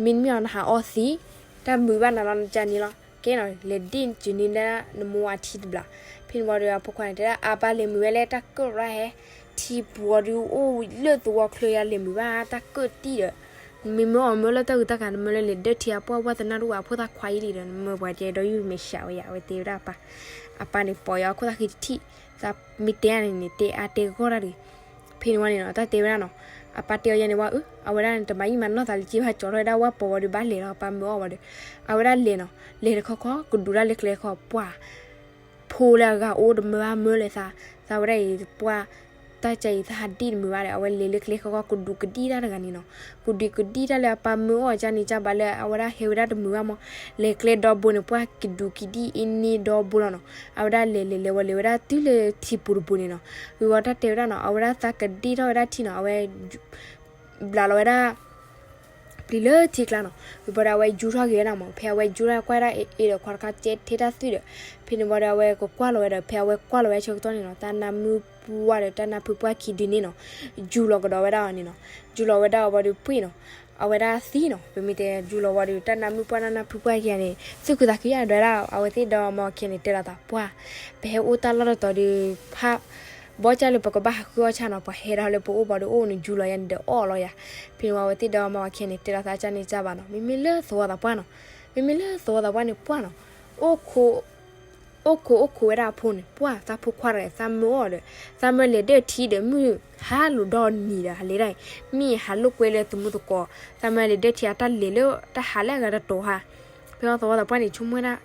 မ့တမ့ၢ်အီၤနဟးအီသံး, တၢ်မုာ်ဘၣ်နၤလီၤနကန့ၣ်လီၤ, ကဲနီၤ လဲၤဒ့ၣ်စၢၤန့ၢ်ဒၣ်နမိၢ်အထံတဘျီ, ဖဲန့ၣ်ဝံၤဒီးအဖိခွါန့ၣ်တဲဒၣ် အပၢ်လဲၤမုာ်ဝဲလၢတၢ်ကၢၣ်ရၣ်ဟဲ, ထံပူၤအီၤဒုးအိၣ်လၢသဝီချၢယါလဲၤမုာ်ဘၣ်တၢ်ကၢၣ်တံၢ်ဒီး မ့မ့ၢ်အီၤမၢလၢတၢ်ဂုၤတၢ်ဂၤ နမၢလၢလဲၤဒၢထံအပှၢ်ဝဲသနၢ်တအိၣ်အဖိသၣ်ခွါအံၤလံဒီး နမၢပှၤကဲဒီးယုၢ်မဲာ်ဆှးဝဲယါ အဝဲတဲဝဲဒၣ်အပၢ်, အပၢ်န့ၣ်ပိာ်ယါအခိၣ်သၣ်ဃံတထံၣ်, သးမ့ၢ်တဲန့ၣ်န့ၣ် တဲအါတဲဂီၢ်တၢ်တဂ့ၤ, ဖဲန့ၣ်ဝံၤန့ၣ်နီၤ တၢ်တဲဝဲဒၣ်နီၤ, အပၢ်တဲအီၤယါန့ၣ်ဝံၤ အဝဲဒၣ်န့ၣ် တမၤယံာ်မၤနီၢ်သးလၢက့ဘၣ် ကၠီထီၣ်ဝဲဒၣ်ဝၣ်ပီၤဝံၤဒီးဘၣ်လဲၤလီၤ အပၢ်မၢအီၤဝံၤဒီး, အဝဲဒၣ်လဲၤနီၤ လဲၤတခီခီ ကဒူးတၢ်လၢကျဲခီ ပှၢ် ဖိလၢအဂၤအိၣ်တမၢဘၣ်မၢလၢသး, သးဝဲဒၣ်အံၤပှၢ်, တၢ်ကဲအံၤသးဟးဒံၣ်တမုာ်ဘၣ်ဒီး အဝဲလဲၤလၢကျဲခီခီ ကဒူးကဒံၣ်တၢ်တဂၤန့ၣ်နီၤ, ကဒူးကဒံၣ်တၢ်လၢအပၢ်မၢအီၣ်ကန့ၣ်ကဘၣ်လၢအဝဲဒၣ်ဟဲဝဲဒၣ်တမုာ်ဘၣ်မး, လဲၤကျဲဒီဘိန့ၣ် ပှၢ်ကဒူးကဒံၣ်အ့န့ၢ်ဒီဘိလီၤနီၤ, အဝဲဒၣ်လဲၤလဲၤလဲၤဝဲလဲၤဝဲဒၣ်တုၤလၢထံပူၤတပူၤန့ၣ်နီၤ, ဝံၤဝံၤတၢ်တဲဝဲဒၣ်နီၤ အဝဲဒၣ်သးကဒံၣ်ထီၣ်ဝဲဒၣ်ထံနီၤ အဝဲ ဘျးလီၤဝဲဒၣ် ပျံၤလၢထံကျါနီၤ, ဝံၤဘၣ်ဒီးအဝဲယူၤထီၣ်က့ၤဝဲဒၣ်မး ဖဲအဝဲယူၤထီၣ်ကွၢ်ဒၣ်အ့ၣ်အ့ဒီးခွါတခါကဲထဲတၢ်သွံၣ်ဒီး, ဖဲန့ၣ်ဝံၤဒီးအဝဲကကွၢ်လီၤဝဲဒီး ဖဲအဝဲကွၢ်လီၤဝဲဆၢကတီၢ်န့ၣ်နီၤ တၢ်နါမုၢ်ပှၢ်ဒီးတၢ်နါဖုပှၢ်ခံဒုန့ၣ်နီၤ, ယူၤလီၤကဒီးဝဲဒၣ်အီၤန့ၣ်နီၤ, ယူၤလီၤဝဲဒၣ်အီၤဝံၤဒီးပှ့ၢ်နီၤ, အဝဲဒၣ်သံနီၤ ပမ့ၢ်တဲယူၤလီၤဝံၤဒီး တၢ်နါမုၢ်ပှၢ်တၢ်နါဖုပှၢ်ခံဂၤန့ၣ် သူၣ်ခုသးခုယါဒွဲဒၣ် အဝဲသ့ၣ်ဒီမါဝၤခံဂၤန့ၣ် တဲလိာ်သးပှၢ်, ပဟဲအိၣ်တၢ်လီၢ်တတီၤဒီး ဖး ဘီကၢ်လၢပကဘၣ်ဟးဃုအီၣ်ဆၣ်နီၤ ပှၤဟဲဒီးလၢပအိၣ်ဘၣ်ဒီးအိၣ်န့ၣ်ယူၤလီၤယါန့ၣ်ဒီးအီၣ်လီၤယါ, ဖဲန့ၣ်ဝံၤအဝဲသ့ၣ်ဒီမါဝၤခံဂၤန့ၣ် တဲလိာ်သးကန့ၣ်ကဘၣ်နီၤ မ့မ့ၢ်လၢသဝီသးပှၢ်နီၤ, မ့မ့ၢ်လၢသဝီသးပှၢ်န့ၣ်ပှၢ်နီၤ, အိၣ်ခိး အိၣ်ခိးအိၣ်ခိးဝဲဒၣ်အဖိန့ၣ် ပှၢ်သးဖိခွါတဂၤ သးမၢအီၤဒီး သးမၢလဲၤဒၢထံဒီးမုၢ်ဟါလိာ်ဒီနံၤဒီး ဟးလဲၤဒၣ်အံၤ မ့ၢ်ဟးလိာ်ကွဲလၢသမူသကိး သးမၢလဲၤဒၢထံအတၢ်လဲၤလၢတၢ်ဟးလၢအဂၤတတီၤဟါ, ဖဲသဝီသးပှၢ်န့ၣ် ဆိကမိၣ်ဝဲဒၣ်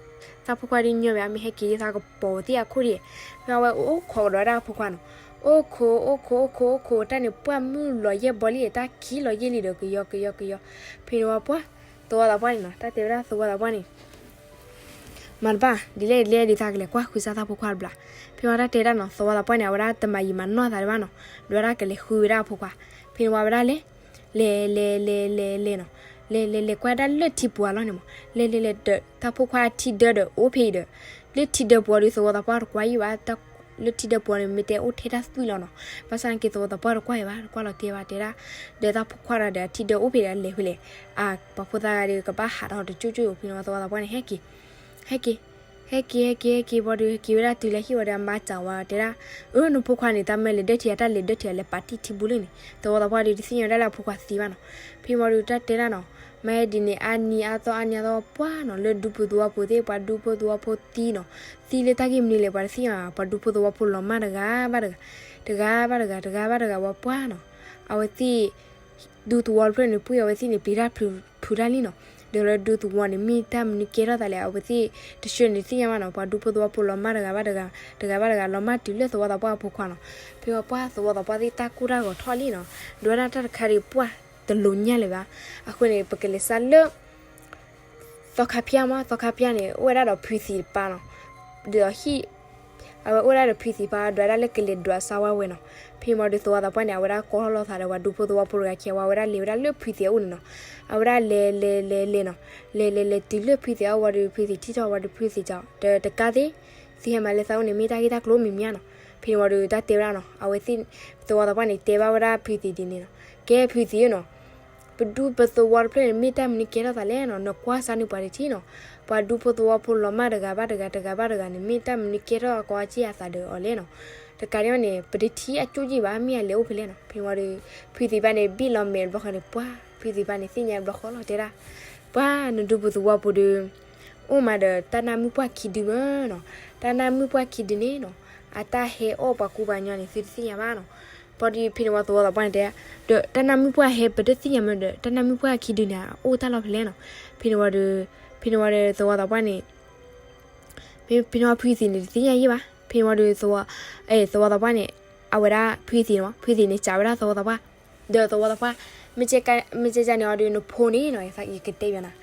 သးဖိခွါဒုးညီဝဲ အမ့ၢ်ဟဲက့ၤဒ်သးကပိာ်သ့ၣ်အခိၣ်ဒံး, ဖဲအဝဲအိၣ်ခိးကဒီးဝဲဒၣ်အဖိခွါနီၤ, အိၣ်ခိး အိၣ်ခိး အိၣ်ခိး အိၣ်ခိး တၢ်န့ၣ်ပှၢ်မုၢ်လီၤယဲၢ်ဘီလံ, တၢ်ခံးလီၤယဲၢ်လံဒီး ကယီကယီကယီ, ဖဲန့ၣ်ဝဲပှၢ် သဝီသးပှၢ်န့ၣ်နီၤ, တၢ်တဲဝဲဒၣ်သဝီသးပှၢ်န့ၣ် မၤတဘၣ် ဒ်လဲၣ်ဒ်လဲၣ်ဒ်သးကလဲၤကွၢ်ဃုာ်စၢ်သးဖိခွါတဘျီ, ဖဲဝဲတၢ်တဲဒၣ်နီၤ, သဝီသးပှၢ်န့ၣ် အဝဲဒၣ်တမၤယံာ်မၤနီၢ်သးဒံးဘၣ်နီၤ, ဒီးဝဲဒၣ်ကလဲၤဃုဝဲဒၣ်အဖိခွါ, ဖဲန့ၣ်ဝဲဒၣ်လဲၤ လဲၤလဲၤလဲၤလဲၤလဲၤနီၤ, လဲၤလဲၤလဲၤကွၢ်ဒၣ်လၢထံပူၤအလီၢ်န့ၣ်မး, လဲၤလဲၤလဲၤဒီး တၢ်ဖိခွါအထံဒၢဒီးအိၣ်ဖဲအံၤဒီး, လၢထံဒၢပူၤအီၤဒီး သဝီသးပှၢ်တကွၢ်ယံာ်ဘၣ်, လၢထံဒၢပူၤအီၤန့ၣ် မ့ၢ်တဲအိၣ်ထဲတၢ်သွံၣ်လီၤနီၤ, ဘၣ်ဆၣ်နာ်က့သဝီသးပှၢ်တကွၢ်ယံာ်ဘၣ်, တကွၢ်လီၤတဲဘၣ်တဲဒၣ်, ဒီးတၢ်ဖိခွါဒီးအထံဒၢအိၣ်ဖဲဒီး အလဲၤဖဲလဲၣ်, အပှၤဖိသၣ်ဂၤဒီးကဘၣ်ဟးထီၣ်တကၠိၣ်ကၠိၣ်အံၤ, ဖဲန့ၣ်ဝဲသဝီသးပှၢ်န့ၣ် ဟဲက့ၤ ဟဲက့ၤ ဟဲက့ၤ ဟဲက့ၤ ဟဲက့ၤဝံၤဒီး ဟဲက့ၤဝဲဒၣ်တုၤလၢဟံၣ်ဝံၤဒီး အမါစံးဝဲတဲဒၣ်, အၢ နဖိခွါန့ၣ် တၢ်မၢလဲၤဒၢထံ အတၢ်လဲၤဒၢထံ အလဲၤပာ်တံၢ်ထံပူၤလၢန့ၣ်, သဝီသးပှၢ်ဒီးတသ့ၣ်ညါဝဲဒၣ်လၢအဖိခွါသံဘၣ်နီၤ, ဖဲမီၤဒီးတၢ်တဲဒၣ်နီၤ, မၤဟဲဒ်န့ၣ် အါနံၤအါသီ အါနံၤအါသီပှၢ်နီၤ, လၢဒူဖိသဝီဖိသ့ၣ် ပှၤဒူဖိသဝီဖိသံနီၤ, သံလၢတၢ်ဂ့ၢ်မနုၤလဲၣ် ပှၤတသ့ၣ်ညါ, ပှၤဒူဖိသဝီဖိလီၤမၢ်တဂၤဘၣ်တဂၤ, တဂၤဘၣ်တဂၤ တဂၤဘၣ်တဂၤဝဲပှၢ်နီၤ, အဝဲသ့ၣ် ဒူသဝီတဖျၢၣ်န့ၣ် ပှ့ၤအဝဲသ့ၣ်န့ၣ် ပျံၤတၢ်ဖုးတၢ်လံနီၤ, ဒီးလၢဒူသဝီန့ၣ် မ့ၢ်တၢ်မနုၤကဲထီၣ်သးလဲၣ် အဝဲသ့ၣ်တဆှၢန့ၣ်တသ့ၣ်ညါဘၣ်နီၤ, ပှၤဒူဖိသဝီဖိလီၤမၢ်တဂၤဘၣ်တဂၤ, တဂၤဘၣ်တဂၤ လီၤမၢ်တုၤလၢသဝီသးပှၢ်အဖိခွါနီၤ, ဖဲပှၢ်သဝီသးပှၢ်သ့ၣ်တၢ်ကိၢ်တၢ်ဂီၤထီၣ်လံနီၤ, ဒုးဝဲဒၣ်တၢ်တခါဒီးပှၢ်တလိၤညါလၢၤဘၣ်, အဃိန့ၣ် ပကလဲၤစးလၢ သီခါဖၠၣ်မး, သီခါဖၠၣ်န့ၣ် အိၣ်ဝဲဒၣ်ဒီးဖုသံးတပၢ်နီၤ, ဒီးဟံၣ် အဝဲအိၣ်ဝဲဒၣ်ဒီးဖုသံးတပၢ် ဒွးဒၣ်လၢကလဲၤဒွးစၢ်ဝဲဝဲနီၤ, ဖဲမီၤဒီးသဝီသးပှၢ်န့ၣ် အဝဲဒၣ်ကိးထီၣ်လိာ်သးဒီးပှၤဒူဖိသဝီဖိတဂၤခံဂၤ ဝဲဝဲဒၣ်လဲၤဝဲဒၣ်လၢဖုသံးအအိၣ်န့ၣ်နီၤ, အဝဲဒၣ်လဲၤလဲၤလဲၤလဲၤနီၤ, လဲၤလဲၤလဲၤတုၤလၢဖုသံးအအိၣ်ဝံၤဒီး ဖုသံးထံၣ်ထီၣ်ဝံၤဒီး ဖုသံးတဲ တကးသ့ၣ် သုဟဲမၤလၢသးအိၣ်န့ၣ် မ့ၢ်တၢ်ဂ့ၢ်တၢ်ကျိၤမံၤမံၤဧါနီၤ, ဖဲန့ၣ်ဝံၤဒီးတၢ်တဲဝဲဒၣ်နီၤ, အဝဲသ့ၣ် သဝီသးပှၢ်န့ၣ် တဲဘၣ်ဝဲဒၣ်ဖုသံးဒ်န့ၣ်နီၤ, ကဲဖုသံးဧၢနီၤ ပဒူပသဝီတဖျၢၣ်န့ၣ် မ့ၢ်တၢ်မနုၤကဲထီၣ်သးလဲၣ်နီၤ, နကွၢ်စၢ်နုာ်ပှၤတထံၣ်နီၤ, ပှၤဒူဖိသဝီဖိလီၤမၢ်တဂၤဘၣ်တဂၤ တဂၤဘၣ်တဂၤန့ၣ် မ့ၢ်တၢ်မနုၤကဲထီၣ်အကီအစ့ၢ်အသးဒီးအီၤလဲၣ်နီၤ, တကးဒံးဘၣ်န့ၣ် ပတထံၣ်အကၠိၣ်ယံၢ်ဘၣ် မ့ၢ်အလဲၤအိၣ်ဖဲလဲၣ်နီၤ, ဖဲန့ၣ်ဝံၤဒီး ဖုသံးဘၣ်န့ၣ် ဘံၣ်လီၤမဲာ်တဘျီဃီန့ၣ် ပှၢ် ဖုသံးဘၣ်န့ၣ် သ့ၣ်ညါတဘျီဃီလီၤ တဲဒၣ်, ပှၢ် နဒူပသဝီပူၤဒီး အိၣ်မးဒီးတၢ်နၢ်မုၣ်ပှၢ်ခံဒုမ့ၢ်နီၤ, တၢ်နၢ်မုၣ်ပှၢ်ခံဒုန့ၣ်နီၤ, အတၢ်ဟဲအီၣ်ပှၤကူပှၤညီန့ၣ် သုတသ့ၣ်ညါဘၣ်နီၤ, ပှၢ်ဒီး ဖဲန့ၣ်ဝံၤသဝီသးပှၢ်န့ၣ်တဲ, ဒီးတၢ်နၢ်မုၣ်ပှၢ်ဟဲပတသ့ၣ်ညါမ့ၢ်ဒီး တၢ်နၢ်မုၣ်ပှၢ်ခံဒုန့ၣ် အအိၣ်တၢ်လီၢ်ဖဲလဲၣ်နီၤ, ဖဲန့ၣ်ဝံၤဒီး ဖဲန့ၣ်ဝံၤဒီးသဝီသးပှၢ်န့ၣ် ဖဲန့ၣ်ဝံၤဖုသံးန့ၣ် တသ့ၣ်ညါယံၢ်ဘၣ်, ဖဲန့ၣ်ဝံၤဒီး သဝီသးပှၢ်န့ၣ် အဝဲဒၣ်ဖုသံးန့ၣ်မး ဖုသံးန့ၣ် စံးဝဲဒၣ်သဝီသးပှၢ်, ဒီးသဝီသးပှၢ်, မ့ၢ်ကဲကန့ၣ်အီၤဒီး နဖိန့ၣ်နီၤ ယကတဲဘၣ်နၤ,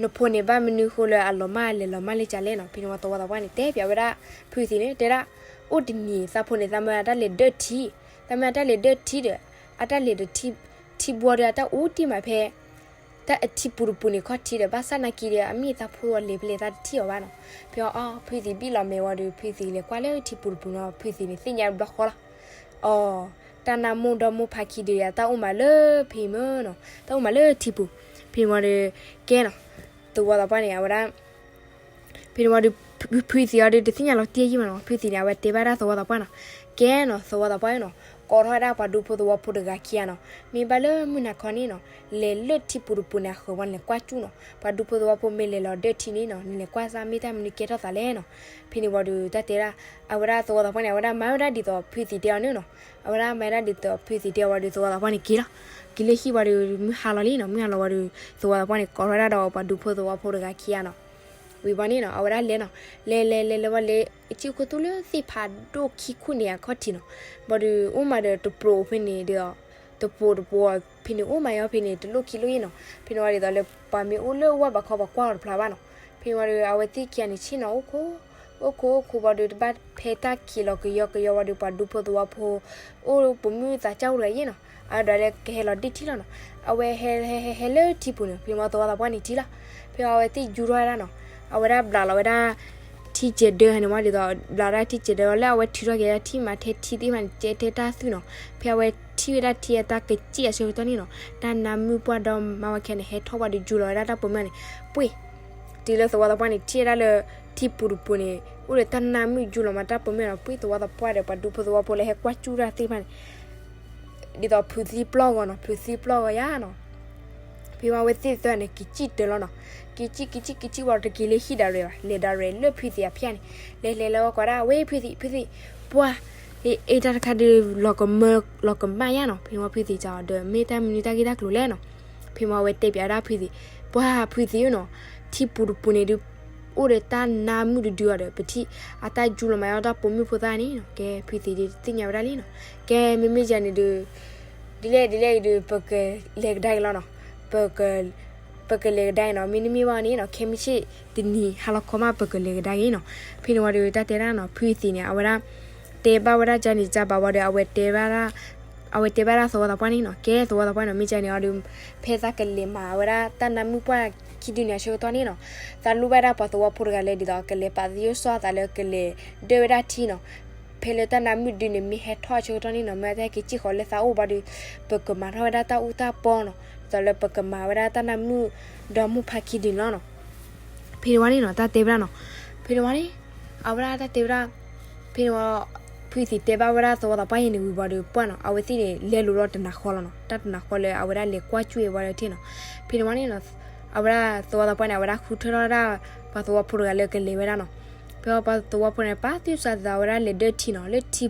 နဖိန့ၣ် ဘၣ်မနုၤဃိလၢအလီၤမၢ်လဲၤလီၤမၢ်လၢကလဲၣ်နီၤ, ဖဲန့ၣ်ဝံၤသဝီသးပှၢ်န့ၣ် တဲပၠးဝဲဒၣ် ဖုသံးန့ၣ် တဲဒၣ်, အိၣ်တနံၤ သးဖိန့ၣ် သးမၢအတၢ်လဲၤဒၢထံ, သးမၢအတၢ်လဲၤဒၢထံဒီး အတၢ်လဲၤဒီး ထံဘှီဒီး အတၢ်အိၣ်တ့ၢ်မးဖဲ တၢ်အထံပူၤတပူၤန့ၣ်ခီၣ်ထံးဒီး ဘၣ်ဆၣ်နာ်က့ဒီး အမ့ၢ်သးဖိအီၤလဲၤဖဲလဲၣ်သးတထံၣ်အီၤဘၣ်နီၤ, ဖဲအီၤ ဖုသံးဘံၣ်လီၤမဲာ်ဝံၤဒီး ဖုသံးလဲၤကွၢ်လၢထံပူၤတပူၤနီၤ ဖုသံးန့ၣ်သ့ၣ်ညါတဘျီဃီလီၤ, အီၤ တၢ်နၢ်မူဒီမူဖးခံဒုး အတၢ်အိၣ်မးလၢဖဲမ့ၢ်နီၤ တၢ်အိၣ်မးလၢထံပူၤ, ဖဲန့ၣ်ဝံၤဒီး ကဲနီၤ သဝီသးပှၢ်န့ၣ် အဝဲဒၣ် ဖဲန့ၣ်ဝံၤဒီး ဖုသံးအီၤဒီး တသ့ၣ်ညါလီၤတံၢ်ယံၢ်မးနီၤ, ဖုသံးန့ၣ် အဝဲတဲဘၣ်ဒၣ်သဝီသးပှၢ်နီၤ, ကဲနီၤ သဝီသးပှၢ်နီၤ, ကိးထီၣ်ဝဲဒၣ်ပှၤဒူဖိသဝီဖိတဂၤခံဂၤနီၤ, မ့ၢ်ဘၣ်လၢမုၢ်နၤခီန့ၣ်နီၤ, လဲၤလၢထံပူၤတပူၤန့ၣ် အဃၢၤဝံၤန့ၣ် လဲၤကွၢ်ကၠူၣ်နီၤ, ပှၤဒူဖိသဝီဖိမ့ၢ်လဲၤလီၤဒၢထံန့ၣ်နီၤ နလဲၤကွၢ်စၢ်မ့ၢ်တၢ်မနုၤကဲထီၣ်သးလဲၣ်နီၤ, ဖဲန့ၣ်ဝံၤဒီး တၢ်တဲဒၣ် အဝဲဒၣ်သဝီသးပှၢ်န့ၣ် အဝဲဒၣ်မၤဝဲဒၣ်ဒ်သိးဖုသံးတဲအီၤန့ၣ်နီၤ, အဝဲဒၣ်မၤဝဲဒၣ်ဒ်သိးဖုသံးတဲအီၤဝံၤဒီး သဝီသးပှၢ်န့ၣ်က့ၤလီၤ, က့ၤလၢဟံၣ်ဝံၤဒီး မုၢ်ဟါလီၤလံနီၤ, မုၢ်ဟါလီၤဝံၤဒီး သဝီသးပှၢ်န့ၣ် ကိးထီၣ်ဝဲဒၣ်ဒီးပှၤဒူဖိသဝီဖိတဂၤခံဂၤနီၤ ဝံၤဘၣ်န့ၣ်နီၤ အဝဲဒၣ်လဲၤနီၤ, လဲၤလဲၤလဲၤလဲၤဝံၤလၢ အထံခိၣ်သူၣ်လၢသ့ၣ်ဖးဒိၣ်ခံခိၣ်န့ၣ်အခီၣ်ထံးနီၤ, ဘၣ်ဒီးအိၣ်မးဒီးတပျိာ်ဖဲန့ၣ်ဒီး တပျိာ်တပျိာ်ဖဲန့ၣ် အိၣ်မးယီၤဖဲန့ၣ် တလိၣ်ခံလိၣ်ယံၢ်နီၤ, ဖဲန့ၣ်ဝံၤဒ်သိးလၢပှၤမ့ၢ်အိၣ်လၢဝၢ်ဘးခီ ပှၤကွၢ်အီၤတဖျါဘၣ်နီၤ, ဖဲန့ၣ်ဝံၤဒီး အဝဲသ့ၣ်ခံဂၤန့ၣ်ဆ့ၣ်နီၤ အိၣ်ခိး အိၣ်ခိးအိၣ်ခိးဝံၤဒီး တဘၣ်ဖဲတၢ်ခံးလီၤကယီကယီဝံၤဒီး ပှၤဒူဖိသဝီဖိ အိၣ်ပိာ်မုၣ်သးစၢ်အိၣ်တဂၤယံၢ်နီၤ, အဝဲဒၣ်လၢကဟဲလီၤဒၢထံလီၤနီၤ, အဝဲဟဲဟဲဟဲဟဲလၢထံပူၤန့ၣ် ဖဲန့ၣ်ဝံၤသဝီသးပှၢ်န့ၣ်ထံလီၤ, ဖဲအဝဲသ့ၣ်ယူထီၣ်ဝဲဒၣ်နီၤ, အဝဲဒၣ်ဘျးလီၤဝဲဒၣ် ထံစဲးဒၢဟဲန့ၣ်ဝံၤဒ်သိး ဘျးဒၣ်ထံစဲးဒၢလီၤ လၢအဝဲထုးထီၣ်က့ၤဒၣ်ထံမၤထဲထံသ့ၣ်တဖၣ်န့ၣ် ကဲထဲတၢ်သွံၣ်နီၤ, ဖဲအဝဲထံၣ်ဝဲဒၣ်ထံအတၢ်ကစံၣ်အဆၢကတီၢ်န့ၣ်နီၤ, တၢ်နၢ်မုၣ်ပှၢ်ဒီမါဝဲခဲန့ၣ် ဟဲထီၣ်ဝံၤဒီးယူလီၤဝဲဒၣ်တၢ်ပိာ်မုၣ်န့ၣ် ပှ့ၢ် တုၤလၢသဝီသးပှၢ်န့ၣ် ထံၣ်ဝဲဒၣ်လၢ ထံပူၤတပူၤန့ၣ် အိၣ်ဒီးတၢ်နၢ်မုၣ်ယူလီၤမးတၢ်ပိာ်မုၣ်နီၤ, ပှ့ၢ်သဝီသးပှၢ်ဒီးပှၤဒူဖိသဝီဖိလၢဟဲကွၢ်ကၠူၣ်တၢ်သ့ၣ်တဖၣ်န့ၣ် ဒ်သိးဖုးသံပျီၢ်ဂီၤနီၤ, ဖုးသံပျီၢ်ဂီၤယါနီၤ, ဖဲဝံၤအဝဲသ့ၣ်သၢန့ၣ် က့ၤစံၣ်တၢၤလီၤနီၤ, က့ၤစံၣ် က့ၤစံၣ် က့ၤစံၣ်ဝံၤဒီးတက့ၤလၢဟံၣ်ဒၣ်ရဲၣ်ဘၣ်, လဲၤဒၣ်ရဲၣ်လၢဖုးသံအဖၠၣ်န့ၣ်, လဲၤလဲၤလၢဝဲကိးဒၣ် ဝဲဖုးသံ ဖုးသံ, ပှၢ် အ့တၢ်တခါဒီး လီၤကမၢ လီၤကမၣ်ယါနီၤ, ဖဲဝံၤဖုးသံစံးဒီး မ့ၢ်တၢ်မနုၤတၢ်ဂ့ၢ်တၢ်ကျိၤလဲၣ်နီၤ, ဖဲဝံၤအဝဲတဲပၠးဝဲဒၣ်ဖုးသံ, ပှၢ်ဖုးသံဧၢနီၤ, ထံပူၤတပူၤန့ၣ်ဒုး အိၣ်ဒီးတၢ်နါမုၣ်တဒုအီၤဒီး ပထံၣ်အတၢ်ယူလီၤမးအီၣ်တၢ်ပိာ်မုၣ်ဖိသၣ်န့ၣ်နီၤ. ကဲ ဖုသံးဒုးတသ့ၣ်ညါဝဲဒၣ်လံနီၤ. ကဲ မ့မ့ၢ်ယၤန့ၣ်ဒုး ဒ်လဲၣ်ဒ်လဲၣ်အံၤဒုး ပကလဲၤကဒါက့ၤလီၤနီၤ. ပက ပကလဲၤကဒါက့ၤနီၤ. မ့တမ့ၢ်ဘၣ်န့ၣ်နီၤ ခဲမုၢ်ဆ့ၣ်တနံၤဟါလီၤခီမး ပကလဲၤကဒါက့ၤနီၤ. ဖဲန့ၣ်ဝံၤဒီး တၢ်တဲဒၣ်နီၤ ဖုသံးန့ၣ် အဝဲဒၣ် တဲဘၣ်ဝဲဒၣ်ကန့ၣ် ကဘၣ်ဝံၤဒီး အဝဲတဲဘၣ် အဝဲတဲဘၣ်ဒၣ်သဝီသးပှၢ်န့ၣ်နီၤ. ကဲ သဝီသးပှၢ်နီၤ မ့ၢ်ကန့ၣ်အီၤဒီး ဖဲသးကလဲၤမၤဝဲဒၣ်တၢ်နါမုၣ်ပှၢ်ခံဒုန့ၣ်အဆၢကတီၢ်န့ၣ်နီၤ, သးလိၣ်ဘၣ်ဒၣ်ပှၤသဝီဖိတဂၤလၢ ဒ်သိးကလဲၤပာ်သယုၢ်စီၣ်သးလၢကလဲၤဒၢဝဲဒၣ်ထံနီၤ. ဖဲလၢတၢ်နါမုၣ်ဒုန့ၣ် မ့ၢ်ဟဲထီၣ်အဆၢကတီၢ်န့ၣ်နီၤ မ့ၢ်တၢ်ဟဲက့ၤစံၣ်ဃီၤလၢသးအိၣ်ဘၣ်ဒီး ပကမၤထီၣ်ဝဲဒၣ်တၢ်အူတၢ်ပီနီၤ, ဒ်သိးလၢပကမၤဝဲဒၣ်တၢ်နါမုၣ်ဒီမုၣ်ဖါခံဒုန့ၣ်လီၤနီၤ. ဖဲန့ၣ်ဝံၤန့ၣ်နီၤ တၢ်တဲဝဲဒၣ်နီၤ. ဖဲန့ၣ်ဝံၤန့ၣ် အဝဲဒၣ်တၢ်တဲဝဲဒၣ်, ဖဲန့ၣ်ဝံၤ ဖုသံးတဲဘၣ်ဝဲဒၣ်သဝီသးပှၢ်ယဲန့ၣ်ဝံၤဘၣ်ဒီး ပှၢ်နီၤ အဝဲသ့ၣ်န့ၣ် လဲၤလိာ်လီၤတနၤဃီလီၤနီၤ. တၢ်တနၤဃီလၢအဝဲဒၣ်လဲၤကွၢ်ကွၢ်ဝဲဒၣ်ထံနီၤ. ဖဲန့ၣ်ဝံၤန့ၣ်နီၤ အဝဲဒၣ်သဝီသးပှၢ်န့ၣ် အဝဲဒၣ်ဃုထၢထီၣ်ဝဲဒၣ် ပှၤသဝီဖိတဂၤလၢကလဲၤဝဲဒၣ်နီၤ. ဖဲပှၤသဝီဖိန့ၣ် ပာ်သယုၢ်စီၣ်သးဝဲဒၣ်လဲၤဒၢထံနီၤ, လၢထံ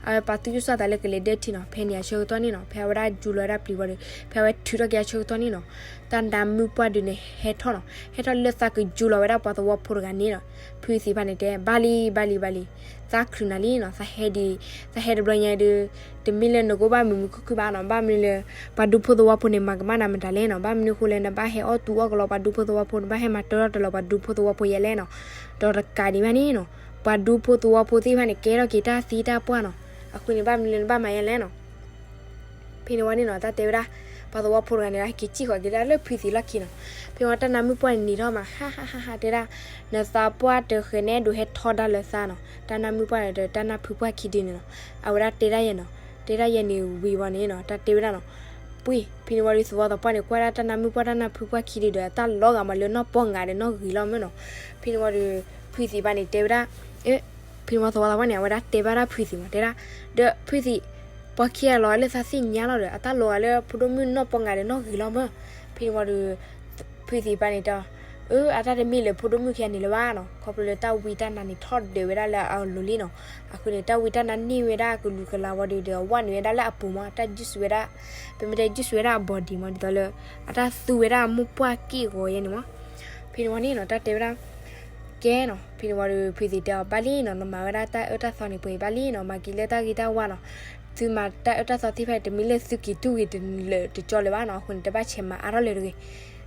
အဝဲပာ်သယုၢ်စီၣ်သးလၢကလဲၤဒၢထံနီၤ. ဖဲန့ၣ်အဆၢကတီၢ်န့ၣ်နီၤ ဖဲအဝဲဒၣ်ယူလီၤဝဲဒၣ်ပျံၤဝံၤဒီး ဖဲအဝဲထုးထီၣ်က့ၤအဆၢကတီၢ်န့ၣ်နီၤ တၢ်နါမုၣ်ပှၢ်ဒုန့ၣ်ဟဲထီၣ်နီၤ. ဟဲထီၣ်လၢသးကယူလီၤဝဲဒၣ်ပှၤသဝီဖိတဂၤန့ၣ်နီၤ. ဖုသံးဖဲန့ၣ်တဲ ဘၣ်လံ ဘၣ်လံ ဘၣ်လံ, သးချုးနၤလံနီၤ, သးဟဲဒံး, သးဟဲတဘျီညါဒီး တမ့ၢ်လၢနကအိၣ်ဘၣ်မုာ်မုာ်ခုၣ်ခုၣ်ဘၣ်နီၤ. ဘၣ်မနုၤလၢ ပှၤဒူဖိသဝီဖိန့ၣ် မၤကမၣ်နၤမတၤလဲၣ်နီၤ. ဘၣ်မနုၤအဃိလၢနဘၣ်ဟဲအီၣ်တူအီၣ်ကလီပှၤဒူဖိသဝီဖိ, နဘၣ်ဟဲမၤတၢ်ထီၣ်တလီၤပှၤဒူဖိသဝီဖိယဲလဲၣ်နီၤ. ဒီးတကးဒံးဘၣ်န့ၣ်နီၤ ပှၤဒူဖိသဝီဖိသ့ၣ်တဖၣ်န့ၣ် ကဲထီၣ်က့ၤတၢ်သံတၢ်ပှၢ်နီၤ. အဃိန့ၣ် ဘၣ်မနုၤလၢနဘၣ်မၤယဲလဲၣ်နီၤ. ဖဲန့ၣ်ဝံၤန့ၣ်နီၤ တၢ်တဲဝဲဒၣ် ပှၤသဝီဖိတဂၤန့ၣ် ဟဲက့ၤစံၣ်ဃီၤက့ၤဒၣ်လၢဖုသံးလီၢ်ခံနီၤ. ဖဲဝံၤတၢ်နါမုၣ်ပှၢ်န့ၣ်နံၤထီၣ်မး ဟါဟါဟါဟါ တဲဒၣ် နသးပှၢ်တဃဲၤနဲဒိးဟဲထီဒါလၢသးနီၤ. တၢ်နါမုၣ်ပှၢ်န့ၣ်ဒီး တၢ်နါဖုပှၢ်ခံဒုန့ၣ်နီၤ အဝဲဒၣ်တဲဒၣ်ယဲနီၤ. တဲဒၣ်ယဲန့ၣ်ဝံၤဝံၤန့ၣ်နီၤ တၢ်တဲဝဲဒၣ်နီၤ ပှ့ၢ် ဖဲန့ၣ်ဝံၤဒီး သဝီသးပှၢ်န့ၣ် ကွၢ်ဒၣ်တၢ်နါမုၣ်ပှၢ်တၢ်နါဖုပှၢ်ခံဒုဒီး အတၢ်လီၤဂာ်မးလၢနီၢ်ပီၢ်ငးဒီးနီၢ်ဂ့ၤလီၤမၢ်နီၤ. ဖဲန့ၣ်ဝံၤဒီး ဖုသံးဘၣ်န့ၣ်တဲဝဲဒၣ် ဖဲန့ၣ်ဝံၤသဝီသးပှၢ်န့ၣ် အဝဲဒၣ်တဲဘၣ်ဒၣ်ဖုသံးမး တဲဒၣ် ဒီးဖုသံး ပှၤခံဂၤလီၤလၢသးသ့ၣ်ညါလီၤဒီး အတၢ်လီၤဂာ်လၢဖိဒိၣ်မုၣ်နီၢ်ပီၢ်ငးဒီးနီၢ်ဂ့ၤလီၤမၢ်. ဖဲန့ၣ်ဝံၤဒီး ဖုသံးဘၣ်န့ၣ်တဲ အၢ အတၢ်တမ့ၢ်လၢဖိဒိၣ်မုၣ်ခံဂၤန့ၣ်လၢၤဘၣ်နီၤ. ခီဖျိလၢတၢ်ဝံတၢ်နါန့ၣ်ထီၣ်ဒၢးဝဲဒၣ်လၢအလိၤလံနီၤ. အဃိန့ၣ် တၢ်ဝံတၢ်နါန့ၢ်ဝဲဒၣ်ကလူၤကလၤဝံၤဒီး ဒီးဝဲနုာ်ဝဲဒၣ်လၢအပူၤမၢ်, တၢ်ယုၢ်စုးဝဲဒၣ် ပမ့ၢ်တဲယုၢ်စုးဝဲဒၣ်အ body မၢ် ဒ်သိးလၢ အတၢ်သူဝဲဒၣ်အမိၢ်ပှၢ်က့ၢ်ဂီၤယဲန့ၣ်မၢ်. ဖဲန့ၣ်ဝံၤန့ၣ်နီၤ တၢ်တဲဝဲဒၣ် ကဲနီၤ, ဖဲန့ၣ်ဝံၤဒီး ဖုသံးတဲအီၤ ဘၣ်လံနီၤ, နမၤဝဲဒၣ်တၢ်အၢတၢ်သီန့ၣ် ပှဲၤဘၣ်လံနီၤ, မၤက့ၤလၢတၢ်ဂ့ၤတၢ်ဝါနီၤ. သုမၤတၢ်အၢတၢ်သီသ့ၣ်တဖၣ်န့ၣ် တမ့ၢ်လၢသုက့ၤတူၢ်ဂ့ၤတလၢာ်တကၠီလၢၤဘၣ်နီၤ, အဃိန့ၣ် တဘၣ်ဆဲးမၤအါထီၣ်လၢၤတဂ့ၤ.